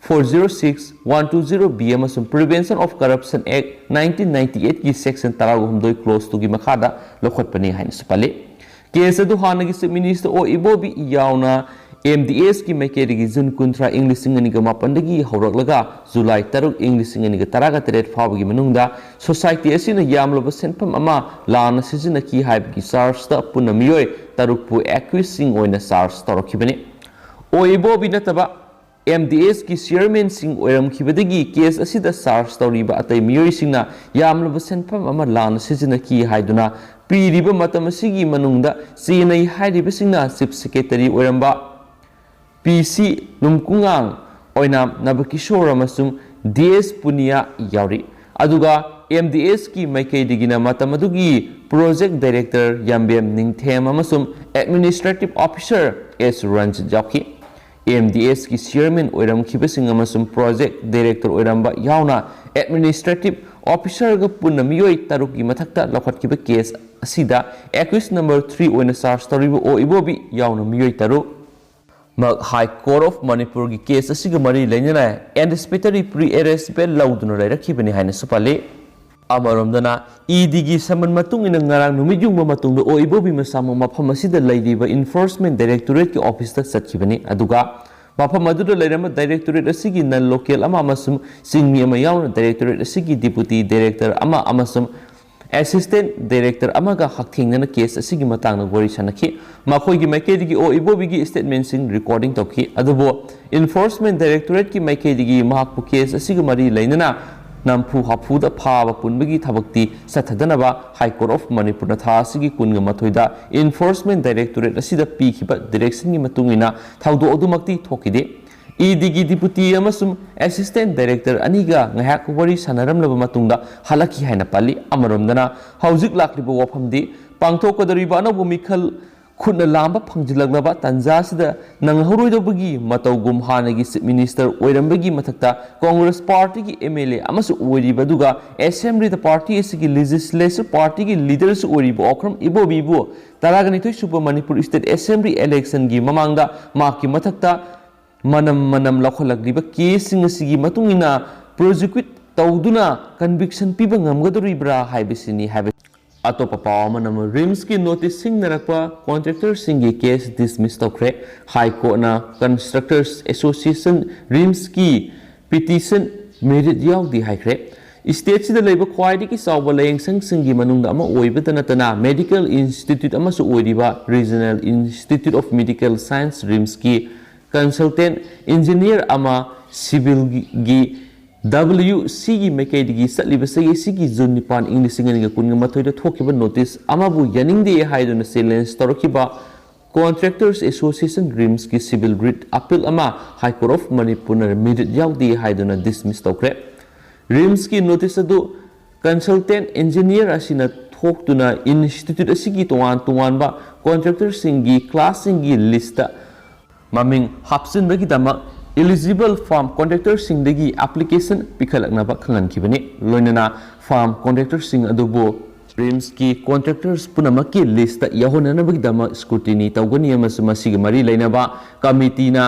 four zero six, one two zero B ꯑꯃꯁꯨꯡ Prevention of Corruption Act nineteen ninety eightꯀꯤ section ꯇꯔꯥꯍꯨꯝꯗꯣꯏ clause twoꯒꯤ ꯃꯈꯥꯗ ꯂꯧꯈꯠꯄꯅꯤ ꯍꯥꯏꯅꯁꯨ ꯄꯜꯂꯤ꯫ Case ꯑꯗꯨ ꯍꯥꯟꯅꯒꯤ Chief Minister ꯑꯣ ꯏꯕꯣꯕꯤ ꯌꯥꯎꯅ ꯑꯦꯝ ꯗꯤ ꯑꯦꯁꯀꯤ ꯃꯥꯏꯀꯩꯗꯒꯤ ꯖꯨꯟ ꯀꯨꯟꯊ꯭ꯔꯥ ꯏꯪ ꯂꯤꯁꯤꯡ ꯑꯅꯤꯒ ꯃꯥꯄꯟꯗꯒꯤ ꯍꯧꯔꯛꯂꯒ ꯖꯨꯂꯥꯏ ꯇꯔꯨꯛ ꯏꯪ ꯂꯤꯁꯤꯡ ꯑꯅꯤꯒ ꯇꯔꯥꯒ ꯇꯔꯦꯠ ꯐꯥꯎꯕꯒꯤ ꯃꯅꯨꯡꯗ ꯁꯣꯁꯥꯏꯇꯤ ꯑꯁꯤꯅ ꯌꯥꯝꯂꯕ ꯁꯦꯟꯐꯝ ꯑꯃ ꯂꯥꯟꯅ ꯁꯤꯖꯤꯟꯅꯈꯤ ꯍꯥꯏꯕꯒꯤ ꯆꯥꯔꯖꯇ ꯄꯨꯟꯅ ꯃꯤꯑꯣꯏ ꯇꯔꯨꯛꯄꯨ ꯑꯦꯀ꯭ꯌꯨꯁꯁꯤꯡ ꯑꯣꯏꯅ ꯆꯥꯔꯖ ꯇꯧꯔꯛꯈꯤꯕꯅꯤ꯫ ꯑꯣ ꯏꯕꯣꯕꯤ ꯅꯠꯇꯕ ꯑꯦꯝ ꯗꯤ ꯑꯦꯁꯀꯤ ꯆꯤꯌꯔꯃꯦꯟꯁꯤꯡ ꯑꯣꯏꯔꯝꯈꯤꯕꯗꯒꯤ ꯀꯦꯁ ꯑꯁꯤꯗ ꯆꯥꯔꯖ ꯇꯧꯔꯤꯕ ꯑꯇꯩ ꯃꯤꯑꯣꯏꯁꯤꯡꯅ ꯌꯥꯝꯂꯕ ꯁꯦꯟꯐꯝ ꯑꯃ ꯂꯥꯟꯅ ꯁꯤꯖꯤꯟꯅꯈꯤ ꯍꯥꯏꯗꯨꯅ ꯄꯤꯔꯤꯕ ꯃꯇꯝ ꯑꯁꯤꯒꯤ ꯃꯅꯨꯡꯗ ꯆꯦꯟꯅꯩ ꯍꯥꯏꯔꯤꯕꯁꯤꯡꯅ ꯆꯤꯐ ꯁꯦꯀ꯭ꯔꯦꯇꯔꯤ ꯑꯣꯏꯔꯝꯕ ꯄꯤ ꯁꯤ ꯂꯨꯝꯀꯨꯉꯥꯡ, ꯑꯣꯏꯅꯥꯝ ꯅꯕꯀꯤꯁꯣꯔ ꯑꯃꯁꯨꯡ ꯗꯤ ꯑꯦꯁ ꯄꯨꯅꯤꯌꯥ ꯌꯥꯎꯔꯤ꯫ ꯑꯗꯨꯒ ꯑꯦꯝ ꯗꯤ ꯑꯦꯁꯀꯤ ꯃꯥꯏꯀꯩꯗꯒꯤꯅ ꯃꯇꯝ ꯑꯗꯨꯒꯤ ꯄ꯭ꯔꯣꯖꯦꯛ ꯗꯥꯏꯔꯦꯛꯇꯔ ꯌꯥꯝꯕꯦꯝ ꯅꯤꯡꯊꯦꯝ ꯑꯃꯁꯨꯡ ꯑꯦꯗꯃꯤꯅꯤꯁꯇ꯭ꯔꯦꯇꯤꯚ ꯑꯣꯐꯤꯁꯥꯔ ꯑꯦꯁ ꯔꯟꯖꯤꯠ ꯌꯥꯎꯈꯤ꯫ ꯑꯦꯝ ꯗꯤ ꯑꯦꯁꯀꯤ ꯆꯤꯌꯔꯃꯦꯟ ꯑꯣꯏꯔꯝꯈꯤꯕꯁꯤꯡ ꯑꯃꯁꯨꯡ ꯄ꯭ꯔꯣꯖꯦꯛ ꯗꯥꯏꯔꯦꯛꯇꯔ ꯑꯣꯏꯔꯝꯕ ꯌꯥꯎꯅ ꯑꯦꯗꯃꯤꯅꯤꯁꯇ꯭ꯔꯦꯇꯤꯚ ꯑꯣꯐꯤꯁꯥꯔꯒ ꯄꯨꯟꯅ ꯃꯤꯑꯣꯏ ꯇꯔꯨꯛꯀꯤ ꯃꯊꯛꯇ ꯂꯧꯈꯠꯈꯤꯕ ꯀꯦꯁ ꯑꯁꯤꯗ ꯑꯦꯀ꯭ꯌꯨꯁ ꯅꯝꯕꯔ ꯊ꯭ꯔꯤ ꯑꯣꯏꯅ ꯆꯥꯔꯖ ꯇꯧꯔꯤꯕ ꯑꯣ ꯏꯕꯣꯕꯤ ꯌꯥꯎꯅ ꯃꯤꯑꯣꯏ ꯇꯔꯨꯛ, ꯃꯛ ꯍꯥꯏ ꯀꯣꯔꯠ ꯑꯣꯐ ꯃꯅꯤꯄꯨꯔꯒꯤ ꯀꯦꯁ ꯑꯁꯤꯒ ꯃꯔꯤ ꯂꯩꯅꯅ ꯑꯦꯟꯇꯤꯁꯤꯄꯦꯇꯔꯤ ꯄ꯭ꯔꯤ ꯑꯦꯔꯦꯁ ꯕꯦꯜ ꯂꯧꯗꯨꯅ ꯂꯩꯔꯛꯈꯤꯕꯅꯤ ꯍꯥꯏꯅꯁꯨ ꯄꯜꯂꯤ꯫ ꯑꯃꯔꯣꯝꯗꯅ, ꯏ ꯗꯤꯒꯤ ꯁꯃꯟ ꯃꯇꯨꯡ ꯏꯟꯅ ꯉꯔꯥꯡ ꯅꯨꯃꯤꯠ ꯌꯨꯡꯕ ꯃꯇꯨꯡꯗ ꯑꯣ ꯏꯕꯣꯕꯤ ꯃꯁꯥꯃꯛ ꯃꯐꯝ ꯑꯁꯤꯗ ꯂꯩꯔꯤꯕ ꯏꯟꯐꯣꯔꯁꯃꯦꯟ ꯗꯥꯏꯔꯦꯛꯇꯣꯔꯦꯠꯀꯤ ꯑꯣꯐꯤꯁꯇ ꯆꯠꯈꯤꯕꯅꯤ꯫ ꯑꯗꯨꯒ ꯃꯐꯝ ꯑꯗꯨꯗ ꯂꯩꯔꯝꯕ ꯗꯥꯏꯔꯦꯛꯇꯣꯔꯦꯠ ꯑꯁꯤꯒꯤ ꯅꯟ ꯂꯣꯀꯦꯜ ꯑꯃ ꯑꯃꯁꯨꯡ ꯆꯤꯡꯃꯤ ꯑꯃ ꯌꯥꯎꯅ ꯗꯥꯏꯔꯦꯛꯇꯣꯔꯦꯠ ꯑꯁꯤꯒꯤ ꯗꯤꯄꯨꯇꯤ ꯗꯥꯏꯔꯦꯛꯇꯔ ꯑꯃ ꯑꯃꯁꯨꯡ ꯑꯦꯁꯤꯁꯇꯦꯟꯠ ꯗꯥꯏꯔꯦꯛꯇꯔ ꯑꯃꯒ ꯍꯛꯊꯦꯡꯅꯅ ꯀꯦꯁ ꯑꯁꯤꯒꯤ ꯃꯇꯥꯡꯗ ꯋꯥꯔꯤ ꯁꯥꯅꯈꯤ꯫ ꯃꯈꯣꯏꯒꯤ ꯃꯥꯏꯀꯩꯗꯒꯤ ꯑꯣ ꯏꯕꯣꯕꯤꯒꯤ ꯁ꯭ꯇꯦꯠꯃꯦꯟꯠꯁꯤꯡ ꯔꯦꯀꯣꯔꯗꯤꯡ ꯇꯧꯈꯤ꯫ ꯑꯗꯨꯕꯨ ꯏꯟꯐꯣꯔꯁꯃꯦꯟꯠ ꯗꯥꯏꯔꯦꯛꯇꯣꯔꯦꯠꯀꯤ ꯃꯥꯏꯀꯩꯗꯒꯤ ꯃꯍꯥꯛꯄꯨ ꯀꯦꯁ ꯑꯁꯤꯒ ꯃꯔꯤ ꯂꯩꯅꯅ ꯅꯝꯐꯨ ꯍꯥꯐꯨꯗ ꯐꯥꯕ ꯄꯨꯟꯕꯒꯤ ꯊꯕꯛꯇꯤ ꯆꯠꯊꯗꯅꯕ ꯍꯥꯏ ꯀꯣꯔꯠ ꯑꯣꯐ ꯃꯅꯤꯄꯨꯔꯅ ꯊꯥ ꯑꯁꯤꯒꯤ ꯀꯨꯟꯒ ꯃꯥꯊꯣꯏꯗ ꯏꯟꯐꯣꯔꯁꯃꯦꯟꯠ ꯗꯥꯏꯔꯦꯛꯇꯣꯔꯦꯠ ꯑꯁꯤꯗ ꯄꯤꯈꯤꯕ ꯗꯤꯔꯦꯛꯁꯟꯒꯤ ꯃꯇꯨꯡ ꯏꯟꯅ ꯊꯧꯗꯣꯛ ꯑꯗꯨꯃꯛꯇꯤ ꯊꯣꯛꯈꯤꯗꯦ꯫ ꯏ ꯗꯤꯒꯤ ꯗꯤꯄꯨꯇꯤ ꯑꯃꯁꯨꯡ ꯑꯦꯁꯤꯁꯇꯦꯟꯠ ꯗꯥꯏꯔꯦꯛꯇꯔ ꯑꯅꯤꯒ ꯉꯥꯏꯍꯥꯛ ꯋꯥꯔꯤ ꯁꯥꯟꯅꯔꯝꯂꯕ ꯃꯇꯨꯡꯗ ꯍꯜꯂꯛꯈꯤ ꯍꯥꯏꯅ ꯄꯜꯂꯤ꯫ ꯑꯃꯔꯣꯝꯗꯅ, ꯍꯧꯖꯤꯛ ꯂꯥꯛꯂꯤꯕ ꯋꯥꯐꯝꯗꯤ ꯄꯥꯡꯊꯣꯛꯀꯗꯧꯔꯤꯕ ꯑꯅꯧꯕ ꯃꯤꯈꯜ ꯈꯨꯠꯅ ꯂꯥꯝꯕ ꯐꯪꯖꯤꯜꯂꯛꯂꯕ ꯇꯥꯟꯖꯥ ꯑꯁꯤꯗ ꯅꯪꯍꯧꯔꯣꯏꯗꯧꯕꯒꯤ ꯃꯇꯧꯒꯨꯝ ꯍꯥꯟꯅꯒꯤ ꯆꯤꯐ ꯃꯤꯅꯤꯁꯇꯔ ꯑꯣꯏꯔꯝꯕꯒꯤ ꯃꯊꯛꯇ ꯀꯣꯡꯒ꯭ꯔꯦꯁ ꯄꯥꯔꯇꯤꯒꯤ ꯑꯦꯝ ꯑꯦꯜ ꯑꯦ ꯑꯃꯁꯨ ꯑꯣꯏꯔꯤꯕ, ꯑꯗꯨꯒ ꯑꯦꯁꯦꯝꯕ꯭ꯂꯤꯗ ꯄꯥꯔꯇꯤ ꯑꯁꯤꯒꯤ ꯂꯦꯖꯤꯁꯂꯦꯆꯔ ꯄꯥꯔꯇꯤꯒꯤ ꯂꯤꯗꯔꯁꯨ ꯑꯣꯏꯔꯤꯕ ꯑꯣꯀ꯭ꯔꯝ ꯏꯕꯣꯕꯤꯕꯨ ꯇꯔꯥꯒ ꯅꯤꯊꯣꯏ ꯁꯨꯕ ꯃꯅꯤꯄꯨꯔ ꯁ꯭ꯇꯦꯠ ꯑꯦꯁꯦꯝꯕ꯭ꯂꯤ ꯏꯂꯦꯛꯁꯟꯒꯤ ꯃꯃꯥꯡꯗ ꯃꯍꯥꯛꯀꯤ ꯃꯊꯛꯇ ꯃꯅꯝ ꯃꯅꯝ ꯂꯧꯈꯠꯂꯛꯂꯤꯕ ꯀꯦꯁꯁꯤꯡ ꯑꯁꯤꯒꯤ ꯃꯇꯨꯡ ꯏꯟꯅ ꯄ꯭ꯔꯣꯁꯤꯀ꯭ꯌꯨꯠ ꯇꯧꯗꯨꯅ ꯀꯟꯚꯤꯛꯁꯟ ꯄꯤꯕ ꯉꯝꯒꯗꯧꯔꯤꯕ꯭ꯔꯥ ꯍꯥꯏꯕꯁꯤꯅꯤ ꯍꯥꯏꯕ꯫ ꯑꯇꯣꯞꯄ ꯄꯥꯎ ꯑꯃꯅ ꯑꯃꯨꯛ ꯔꯤꯝꯁꯀꯤ ꯅꯣꯇꯤꯁ ꯁꯤꯡꯅꯔꯛꯄ ꯀꯣꯟꯇ꯭ꯔꯦꯛꯇꯔꯁꯤꯡꯒꯤ ꯀꯦꯁ ꯗꯤꯁꯃꯤꯁ ꯇꯧꯈ꯭ꯔꯦ꯫ ꯍꯥꯏ ꯀꯣꯔꯠꯅ ꯀꯟꯁꯇ꯭ꯔꯛꯇꯔꯁ ꯑꯦꯁꯣꯁꯤꯌꯦꯁꯟ ꯔꯤꯝꯁꯀꯤ ꯄꯤꯇꯤꯁꯟ ꯃꯦꯔꯤꯠ ꯌꯥꯎꯗꯦ ꯍꯥꯏꯈ꯭ꯔꯦ꯫ ꯁ꯭ꯇꯦꯠꯁꯤꯗ ꯂꯩꯕ ꯈ꯭ꯋꯥꯏꯗꯒꯤ ꯆꯥꯎꯕ ꯂꯥꯌꯦꯡꯁꯪꯁꯤꯡꯒꯤ ꯃꯅꯨꯡꯗ ꯑꯃ ꯑꯣꯏꯕꯇ ꯅꯠꯇꯅ ꯃꯦꯗꯤꯀꯦꯜ ꯏꯟꯁꯇꯤꯇ꯭ꯌꯨꯠ ꯑꯃꯁꯨ ꯑꯣꯏꯔꯤꯕ regional institute of medical science ꯔꯤꯝꯁꯀꯤ ꯀꯟꯁꯜꯇꯦꯟꯠ ꯏꯟꯖꯤꯅꯤꯌꯔ ꯑꯃ ꯁꯤꯚꯤꯜꯒꯤ ꯗꯕ꯭ꯂꯤꯌꯨ ꯁꯤꯒꯤ ꯃꯥꯏꯀꯩꯗꯒꯤ ꯆꯠꯂꯤꯕ ꯆꯍꯤ ꯑꯁꯤꯒꯤ ꯖꯨꯟ ꯅꯤꯄꯥꯟ, ꯏꯪ ꯂꯤꯁꯤꯡ ꯑꯅꯤꯒ ꯀꯨꯟꯒ ꯃꯥꯊꯣꯏꯗ ꯊꯣꯛꯈꯤꯕ ꯅꯣꯇꯤꯁ ꯑꯃꯕꯨ ꯌꯥꯅꯤꯡꯗꯦ ꯍꯥꯏꯗꯨꯅ ꯆꯦꯂꯦꯟꯖ ꯇꯧꯔꯛꯈꯤꯕ ꯀꯣꯟꯇ꯭ꯔꯦꯛꯇꯔꯁ ꯑꯦꯁꯣꯁꯤꯌꯦꯁꯟ ꯔꯤꯝꯁꯀꯤ ꯁꯤꯚꯤꯜ ꯔꯤꯠ ꯑꯄꯤꯜ ꯑꯃ ꯍꯥꯏ ꯀꯣꯔꯠ ꯑꯣꯐ ꯃꯅꯤꯄꯨꯔꯅ ꯃꯦꯔꯤꯠ ꯌꯥꯎꯗꯦ ꯍꯥꯏꯗꯨꯅ ꯗꯤꯁꯃꯤꯁ ꯇꯧꯈ꯭ꯔꯦ꯫ ꯔꯤꯝꯁꯀꯤ ꯅꯣꯇꯤꯁ ꯑꯗꯨ ꯀꯟꯁꯜꯇꯦꯟꯠ ꯏꯟꯖꯤꯅꯤꯌꯔ ꯑꯁꯤꯅ ꯊꯣꯛꯇꯨꯅ ꯏꯟꯁꯇꯤꯇ꯭ꯌꯨꯠ ꯑꯁꯤꯒꯤ ꯇꯣꯉꯥꯟ ꯇꯣꯉꯥꯟꯕ ꯀꯣꯟꯇ꯭ꯔꯦꯛꯇꯔꯁꯤꯡꯒꯤ ꯀ꯭ꯂꯥꯁꯁꯤꯡꯒꯤ ꯂꯤꯁꯇ ꯃꯃꯤꯡ ꯍꯥꯞꯆꯤꯟꯕꯒꯤꯗꯃꯛ ꯏꯂꯤꯖꯤꯕꯜ ꯐꯥꯔꯝ ꯀꯣꯟꯇ꯭ꯔꯦꯛꯇꯔꯁꯤꯡꯗꯒꯤ ꯑꯦꯄ꯭ꯂꯤꯀꯦꯁꯟ ꯄꯤꯈꯠꯂꯛꯅꯕ ꯈꯪꯍꯟꯈꯤꯕꯅꯤ꯫ ꯂꯣꯏꯅꯅ ꯐꯥꯔꯝ ꯀꯣꯟꯇ꯭ꯔꯦꯛꯇꯔꯁꯤꯡ ꯑꯗꯨꯕꯨ ꯔꯤꯝꯁꯀꯤ ꯀꯣꯟꯇ꯭ꯔꯦꯛꯇꯔꯁ ꯄꯨꯝꯅꯃꯛꯀꯤ ꯂꯤꯁꯇ ꯌꯥꯎꯍꯟꯅꯅꯕꯒꯤꯗꯃꯛ ꯁ꯭ꯀ꯭ꯔꯨꯇꯤꯅꯤ ꯇꯧꯒꯅꯤ ꯑꯃꯁꯨꯡ ꯃꯁꯤꯒꯤ ꯃꯔꯤ ꯂꯩꯅꯕ ꯀꯃꯤꯇꯤꯅ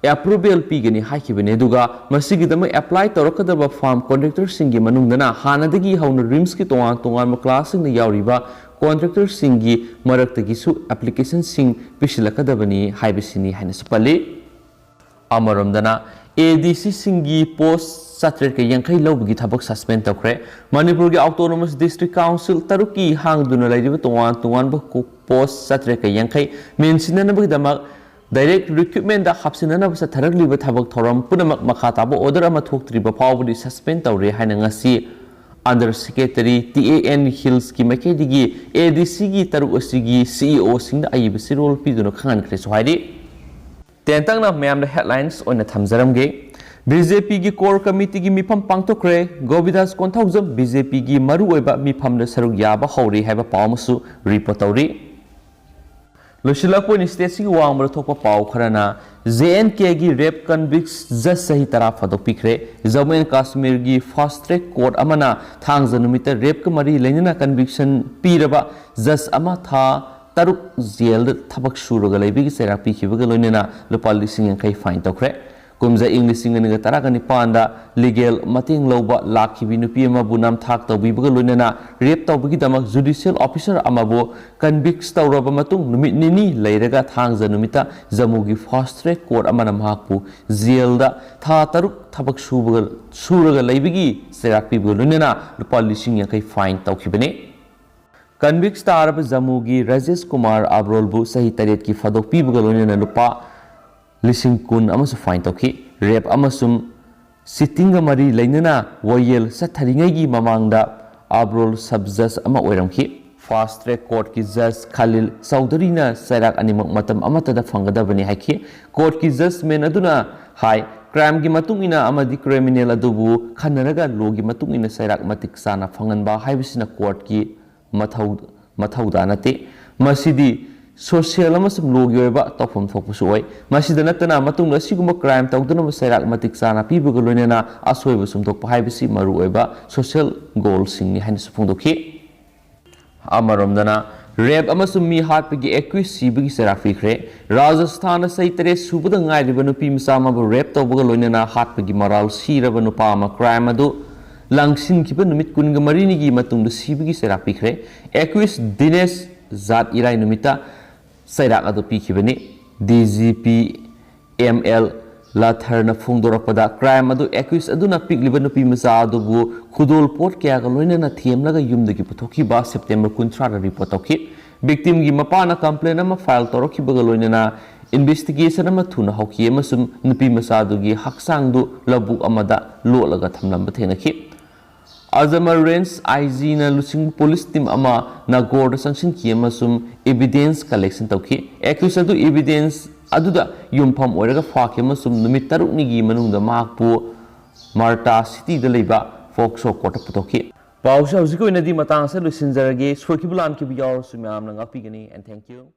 ꯑꯦꯄ꯭ꯔꯨꯚꯦꯜ ꯄꯤꯒꯅꯤ ꯍꯥꯏꯈꯤꯕꯅꯤ꯫ ꯑꯗꯨꯒ ꯃꯁꯤꯒꯤꯗꯃꯛ ꯑꯦꯄ꯭ꯂꯥꯏ ꯇꯧꯔꯛꯀꯗꯕ ꯐꯥꯔꯝ ꯀꯣꯟꯇ꯭ꯔꯦꯛꯇꯔꯁꯤꯡꯒꯤ ꯃꯅꯨꯡꯗꯅ ꯍꯥꯟꯅꯗꯒꯤ ꯍꯧꯅ ꯔꯤꯝꯁꯀꯤ ꯇꯣꯉꯥꯟ ꯇꯣꯉꯥꯟꯕ ꯀ꯭ꯂꯥꯁꯁꯤꯡꯗ ꯌꯥꯎꯔꯤꯕ ꯀꯣꯟꯇ꯭ꯔꯦꯛꯇꯔꯁꯤꯡꯒꯤ ꯃꯔꯛꯇꯒꯤꯁꯨ ꯑꯦꯄ꯭ꯂꯤꯀꯦꯁꯟꯁꯤꯡ ꯄꯤꯁꯤꯜꯂꯛꯀꯗꯕꯅꯤ ꯍꯥꯏꯕꯁꯤꯅꯤ ꯍꯥꯏꯅꯁꯨ ꯄꯜꯂꯤ꯫ ꯑꯃꯔꯣꯝꯗꯅ ꯑꯦ ꯗꯤ ꯁꯤꯁꯤꯡꯒꯤ ꯄꯣꯁ ꯆꯥꯇ꯭ꯔꯦꯠꯀ ꯌꯥꯡꯈꯩ ꯂꯧꯕꯒꯤ ꯊꯕꯛ ꯁꯁꯄꯦꯟ ꯇꯧꯈ꯭ꯔꯦ꯫ ꯃꯅꯤꯄꯨꯔꯒꯤ ꯑꯣꯇꯣꯅꯣꯃꯁ ꯗꯤꯁꯇ꯭ꯔꯤꯛ ꯀꯥꯎꯟꯁꯤꯜ ꯇꯔꯨꯛꯀꯤ ꯍꯥꯡꯗꯨꯅ ꯂꯩꯔꯤꯕ ꯇꯣꯉꯥꯟ ꯇꯣꯉꯥꯟꯕ ꯀꯣ-, ꯄꯣꯁ ꯆꯥꯇ꯭ꯔꯦꯠꯀ ꯌꯥꯡꯈꯩ ꯃꯦꯟꯁꯤꯟꯅꯅꯕꯒꯤꯗꯃꯛ ꯗꯥꯏꯔꯦꯛꯠ ꯔꯤꯀ꯭ꯔꯨꯠꯃꯦꯟꯗ ꯍꯥꯞꯆꯤꯟꯅꯅꯕ ꯆꯠꯊꯔꯛꯂꯤꯕ ꯊꯕꯛ ꯊꯧꯔꯝ ꯄꯨꯝꯅꯃꯛ ꯃꯈꯥ ꯇꯥꯕ ꯑꯣꯔꯗꯔ ꯑꯃ ꯊꯣꯛꯇ꯭ꯔꯤꯕ ꯐꯥꯎꯕꯗꯤ ꯁꯁꯄꯦꯟ ꯇꯧꯔꯦ ꯍꯥꯏꯅ ꯉꯁꯤ under secretary T A N ꯍꯤꯜꯁꯀꯤ ꯃꯥꯏꯀꯩꯗꯒꯤ ꯑꯦ ꯗꯤ ꯁꯤꯒꯤ ꯇꯔꯨꯛ ꯑꯁꯤꯒꯤ ꯁꯤ ꯏ ꯑꯣꯁꯤꯡꯗ ꯑꯏꯕ ꯆꯦꯔꯣꯜ ꯄꯤꯗꯨꯅ ꯈꯪꯍꯟꯈ꯭ꯔꯦꯁꯨ ꯍꯥꯏꯔꯤ꯫ ꯇꯦꯟꯇꯛꯅ ꯃꯌꯥꯝꯗ ꯍꯦꯗꯂꯥꯏꯟꯁ ꯑꯣꯏꯅ ꯊꯝꯖꯔꯝꯒꯦ꯫ ꯕꯤ ꯖꯦ ꯄꯤꯒꯤ ꯀꯣꯔ ꯀꯃꯤꯇꯤꯒꯤ ꯃꯤꯐꯝ ꯄꯥꯡꯊꯣꯛꯈ꯭ꯔꯦ꯫ ꯒꯣꯕꯤꯟꯗꯥꯁ ꯀꯣꯟꯊꯧꯖꯝ ꯕꯤ ꯖꯦ ꯄꯤꯒꯤ ꯃꯔꯨꯑꯣꯏꯕ ꯃꯤꯐꯝꯗ ꯁꯔꯨꯛ ꯌꯥꯕ ꯍꯧꯔꯦ ꯍꯥꯏꯕ ꯄꯥꯎ ꯑꯃꯁꯨ ꯔꯤꯄꯣꯔꯠ ꯇꯧꯔꯤ꯫ ꯂꯣꯏꯁꯤꯜꯂꯛꯄ ꯑꯣꯏꯅ ꯁ꯭ꯇꯦꯠꯁꯤꯒꯤ ꯋꯥꯡꯃꯗ ꯊꯣꯛꯄ ꯄꯥꯎ ꯈꯔꯅ ꯖꯦ ꯑꯦꯟ ꯀꯦꯒꯤ ꯔꯦꯞ ꯀꯟꯚꯤꯛꯁ ꯖꯁ ꯆꯍꯤ ꯇꯔꯥ ꯐꯥꯗꯣꯛꯄꯤꯈ꯭ꯔꯦ꯫ ꯖꯝꯃꯨ ꯑꯦꯟ ꯀꯥꯁꯃꯤꯔꯒꯤ ꯐꯥꯁꯠ ꯇ꯭ꯔꯦꯛ ꯀꯣꯔꯠ ꯑꯃꯅ ꯊꯥꯡꯖ ꯅꯨꯃꯤꯠꯇ ꯔꯦꯞꯀ ꯃꯔꯤ ꯂꯩꯅꯅ ꯀꯟꯚꯤꯛꯁꯟ ꯄꯤꯔꯕ ꯖꯁ ꯑꯃ ꯊꯥ ꯇꯔꯨꯛ ꯖꯦꯜꯗ ꯊꯕꯛ ꯁꯨꯔꯒ ꯂꯩꯕꯒꯤ ꯆꯩꯔꯥꯛ ꯄꯤꯈꯤꯕꯒ ꯂꯣꯏꯅꯅ ꯂꯨꯄꯥ ꯂꯤꯁꯤꯡ ꯌꯥꯡꯈꯩ ꯐꯥꯏꯟ ꯇꯧꯈ꯭ꯔꯦ꯫ ꯀꯨꯝꯖꯥ ꯏꯪ ꯂꯤꯁꯤꯡ ꯑꯅꯤꯒ ꯇꯔꯥꯒ ꯅꯤꯄꯥꯟꯗ ꯂꯤꯒꯦꯜ ꯃꯇꯦꯡ ꯂꯧꯕ ꯂꯥꯛꯈꯤꯕꯤ ꯅꯨꯄꯤ ꯑꯃꯕꯨ ꯅꯝꯊꯥꯛ ꯇꯧꯕꯤꯕꯒ ꯂꯣꯏꯅꯅ ꯔꯦꯞ ꯇꯧꯕꯒꯤꯗꯃꯛ ꯖꯨꯗꯤꯁꯤꯌꯦꯜ ꯑꯣꯐꯤꯁꯔ ꯑꯃꯕꯨ ꯀꯟꯚꯤꯛꯁ ꯇꯧꯔꯕ ꯃꯇꯨꯡ ꯅꯨꯃꯤꯠ ꯅꯤꯅꯤ ꯂꯩꯔꯒ ꯊꯥꯡꯖ ꯅꯨꯃꯤꯠꯇ ꯖꯝꯃꯨꯒꯤ ꯐꯥꯁ ꯇ꯭ꯔꯦꯛ ꯀꯣꯔꯠ ꯑꯃꯅ ꯃꯍꯥꯛꯄꯨ ꯖꯦꯜꯗ ꯊꯥ ꯇꯔꯨꯛ ꯊꯕꯛ ꯁꯨꯕꯒ ꯁꯨꯔꯒ ꯂꯩꯕꯒꯤ ꯆꯩꯔꯥꯛ ꯄꯤꯕꯒ ꯂꯣꯏꯅꯅ ꯂꯨꯄꯥ ꯂꯤꯁꯤꯡ ꯌꯥꯡꯈꯩ ꯐꯥꯏꯟ ꯇꯧꯈꯤꯕꯅꯤ꯫ ꯀꯟꯚꯤꯛꯁ ꯇꯥꯔꯕ ꯖꯝꯃꯨꯒꯤ ꯔꯥꯖꯦꯁ ꯀꯨꯃꯥꯔ ꯑꯕ꯭ꯔꯣꯜꯕꯨ ꯆꯍꯤ ꯇꯔꯦꯠꯀꯤ ꯐꯥꯗꯣꯛ ꯄꯤꯕꯒ ꯂꯣꯏꯅꯅ ꯂꯨꯄꯥ ꯂꯤꯁꯤꯡ ꯀꯨꯟ ꯑꯃꯁꯨ ꯐꯥꯏꯟ ꯇꯧꯈꯤ꯫ ꯔꯦꯞ ꯑꯃꯁꯨꯡ ꯆꯤꯇꯤꯡꯒ ꯃꯔꯤ ꯂꯩꯅꯅ ꯋꯥꯌꯦꯜ ꯆꯠꯊꯔꯤꯉꯩꯒꯤ ꯃꯃꯥꯡꯗ ꯑꯕ꯭ꯔꯣꯜ ꯁꯕ ꯖꯖ ꯑꯃ ꯑꯣꯏꯔꯝꯈꯤ꯫ ꯐꯥꯁ ꯇ꯭ꯔꯦꯛ ꯀꯣꯔꯠꯀꯤ ꯖꯖ ꯈꯂꯤꯜ ꯆꯧꯙꯔꯤꯅ ꯆꯩꯔꯥꯛ ꯑꯅꯤꯃꯛ ꯃꯇꯝ ꯑꯃꯠꯇꯗ ꯐꯪꯒꯗꯕꯅꯤ ꯍꯥꯏꯈꯤ꯫ ꯀꯣꯔꯠꯀꯤ ꯖꯖꯃꯦꯟ ꯑꯗꯨꯅ ꯍꯥꯏ, ꯀ꯭ꯔꯥꯏꯝꯒꯤ ꯃꯇꯨꯡ ꯏꯟꯅ ꯑꯃꯗꯤ ꯀ꯭ꯔꯤꯃꯤꯅꯦꯜ ꯑꯗꯨꯕꯨ ꯈꯟꯅꯔꯒ ꯂꯣꯒꯤ ꯃꯇꯨꯡ ꯏꯟꯅ ꯆꯩꯔꯥꯛ ꯃꯇꯤꯛ ꯆꯥꯅ ꯐꯪꯍꯟꯕ ꯍꯥꯏꯕꯁꯤꯅ ꯀꯣꯔꯠꯀꯤ ꯃꯊꯧ, ꯃꯊꯧꯗꯥ ꯅꯠꯇꯦ꯫ ꯃꯁꯤꯗꯤ ꯁꯣꯁꯤꯌꯦꯜ ꯑꯃꯁꯨꯡ ꯂꯣꯒꯤ ꯑꯣꯏꯕ ꯇꯧꯐꯝ ꯊꯣꯛꯄꯁꯨ ꯑꯣꯏ꯫ ꯃꯁꯤꯗ ꯅꯠꯇꯅ, ꯃꯇꯨꯡꯗ ꯑꯁꯤꯒꯨꯝꯕ ꯀ꯭ꯔꯥꯏꯝ ꯇꯧꯗꯅꯕ ꯆꯩꯔꯥꯛ ꯃꯇꯤꯛ ꯆꯥꯅ ꯄꯤꯕꯒ ꯂꯣꯏꯅꯅ ꯑꯁꯣꯏꯕ ꯁꯨꯝꯗꯣꯛꯄ ꯍꯥꯏꯕꯁꯤ ꯃꯔꯨꯑꯣꯏꯕ ꯁꯣꯁꯤꯌꯦꯜ ꯒꯣꯜꯁꯤꯡꯅꯤ ꯍꯥꯏꯅꯁꯨ ꯐꯣꯡꯗꯣꯛꯈꯤ꯫ ꯑꯃꯔꯣꯝꯗꯅ, ꯔꯦꯞ ꯑꯃꯁꯨꯡ ꯃꯤ ꯍꯥꯠꯄꯒꯤ ꯑꯦꯀ꯭ꯌꯨꯁ ꯁꯤꯕꯒꯤ ꯆꯩꯔꯥꯛ ꯄꯤꯈ꯭ꯔꯦ꯫ ꯔꯥꯖꯁꯊꯥꯟꯗ ꯆꯍꯤ ꯇꯔꯦꯠ ꯁꯨꯕꯗ ꯉꯥꯏꯔꯤꯕ ꯅꯨꯄꯤ ꯃꯆꯥ ꯑꯃꯕꯨ ꯔꯦꯞ ꯇꯧꯕꯒ ꯂꯣꯏꯅꯅ ꯍꯥꯠꯄꯒꯤ ꯃꯔꯥꯜ ꯁꯤꯔꯕ ꯅꯨꯄꯥ ꯑꯃ ꯀ꯭ꯔꯥꯏꯝ ꯑꯗꯨ ꯂꯪꯁꯤꯟꯈꯤꯕ ꯅꯨꯃꯤꯠ ꯀꯨꯟꯒ ꯃꯔꯤꯅꯤꯒꯤ ꯃꯇꯨꯡꯗ ꯁꯤꯕꯒꯤ ꯆꯩꯔꯥꯛ ꯄꯤꯈ꯭ꯔꯦ꯫ ꯑꯦꯀ꯭ꯌꯨꯁ ꯗꯤꯅꯦꯁ ꯖꯥꯠ ꯏꯔꯥꯏ ꯅꯨꯃꯤꯠꯇ ꯆꯩꯔꯥꯛ ꯑꯗꯨ ꯄꯤꯈꯤꯕꯅꯤ꯫ D G P M L ꯂꯥꯊꯔꯅ ꯐꯣꯡꯗꯣꯔꯛꯄꯗ, ꯀ꯭ꯔꯥꯏꯝ ꯑꯗꯨ ꯑꯦꯀ꯭ꯌꯨꯁ ꯑꯗꯨꯅ ꯄꯤꯛꯂꯤꯕ ꯅꯨꯄꯤ ꯃꯆꯥ ꯑꯗꯨꯕꯨ ꯈꯨꯗꯣꯜ ꯄꯣꯠ ꯀꯌꯥꯒ ꯂꯣꯏꯅꯅ ꯊꯦꯝꯂꯒ ꯌꯨꯝꯗꯒꯤ ꯄꯨꯊꯣꯛꯈꯤꯕ ꯁꯦꯞꯇꯦꯝꯕꯔ ꯀꯨꯟꯊ꯭ꯔꯥꯗ ꯔꯤꯄꯣꯔꯠ ꯇꯧꯈꯤ꯫ ꯚꯤꯛꯇꯤꯝꯒꯤ ꯃꯄꯥꯅ ꯀꯝꯄ꯭ꯂꯦꯟ ꯑꯃ ꯐꯥꯏꯜ ꯇꯧꯔꯛꯈꯤꯕꯒ ꯂꯣꯏꯅꯅ ꯏꯟꯚꯦꯁꯇꯤꯒꯦꯁꯟ ꯑꯃ ꯊꯨꯅ ꯍꯧꯈꯤ ꯑꯃꯁꯨꯡ ꯅꯨꯄꯤ ꯃꯆꯥ ꯑꯗꯨꯒꯤ ꯍꯛꯆꯥꯡꯗꯨ ꯂꯧꯕꯨꯛ ꯑꯃꯗ ꯂꯣꯠꯂꯒ ꯊꯝꯂꯝꯕ ꯊꯦꯡꯅꯈꯤ꯫ ꯑꯖꯃꯔ ꯔꯦꯟꯖ ꯑꯥꯏ ꯖꯤꯅ ꯂꯨꯆꯤꯡꯕ ꯄꯨꯂꯤꯁ ꯇꯤꯝ ꯑꯃ ꯅꯥꯒꯣꯔꯗ ꯆꯪꯁꯤꯟꯈꯤ ꯑꯃꯁꯨꯡ ꯏꯚꯤꯗꯦꯟꯁ ꯀꯂꯦꯛꯁꯟ ꯇꯧꯈꯤ꯫ ꯑꯦꯀ꯭ꯌꯨꯁ ꯑꯗꯨ ꯏꯚꯤꯗꯦꯟꯁ ꯑꯗꯨꯗ ꯌꯨꯝꯐꯝ ꯑꯣꯏꯔꯒ ꯐꯥꯈꯤ ꯑꯃꯁꯨꯡ ꯅꯨꯃꯤꯠ ꯇꯔꯨꯛꯅꯤꯒꯤ ꯃꯅꯨꯡꯗ ꯃꯍꯥꯛꯄꯨ ꯃꯥꯔꯇꯥ ꯁꯤꯇꯤꯗ ꯂꯩꯕ ꯐꯣꯛꯁꯣ ꯀꯣꯔꯠꯇ ꯄꯨꯊꯣꯛꯈꯤ꯫ ꯄꯥꯎꯁꯦ ꯍꯧꯖꯤꯛꯀꯤ ꯑꯣꯏꯅꯗꯤ ꯃꯇꯥꯡ ꯑꯁꯤꯗ ꯂꯣꯏꯁꯤꯟꯖꯔꯒꯦ꯫ ꯁꯣꯏꯈꯤꯕ ꯂꯥꯟꯈꯤꯕ ꯌꯥꯎꯔꯁꯨ ꯃꯌꯥꯝꯅ ꯉꯥꯛꯄꯤꯒꯅꯤ꯫ And thank you.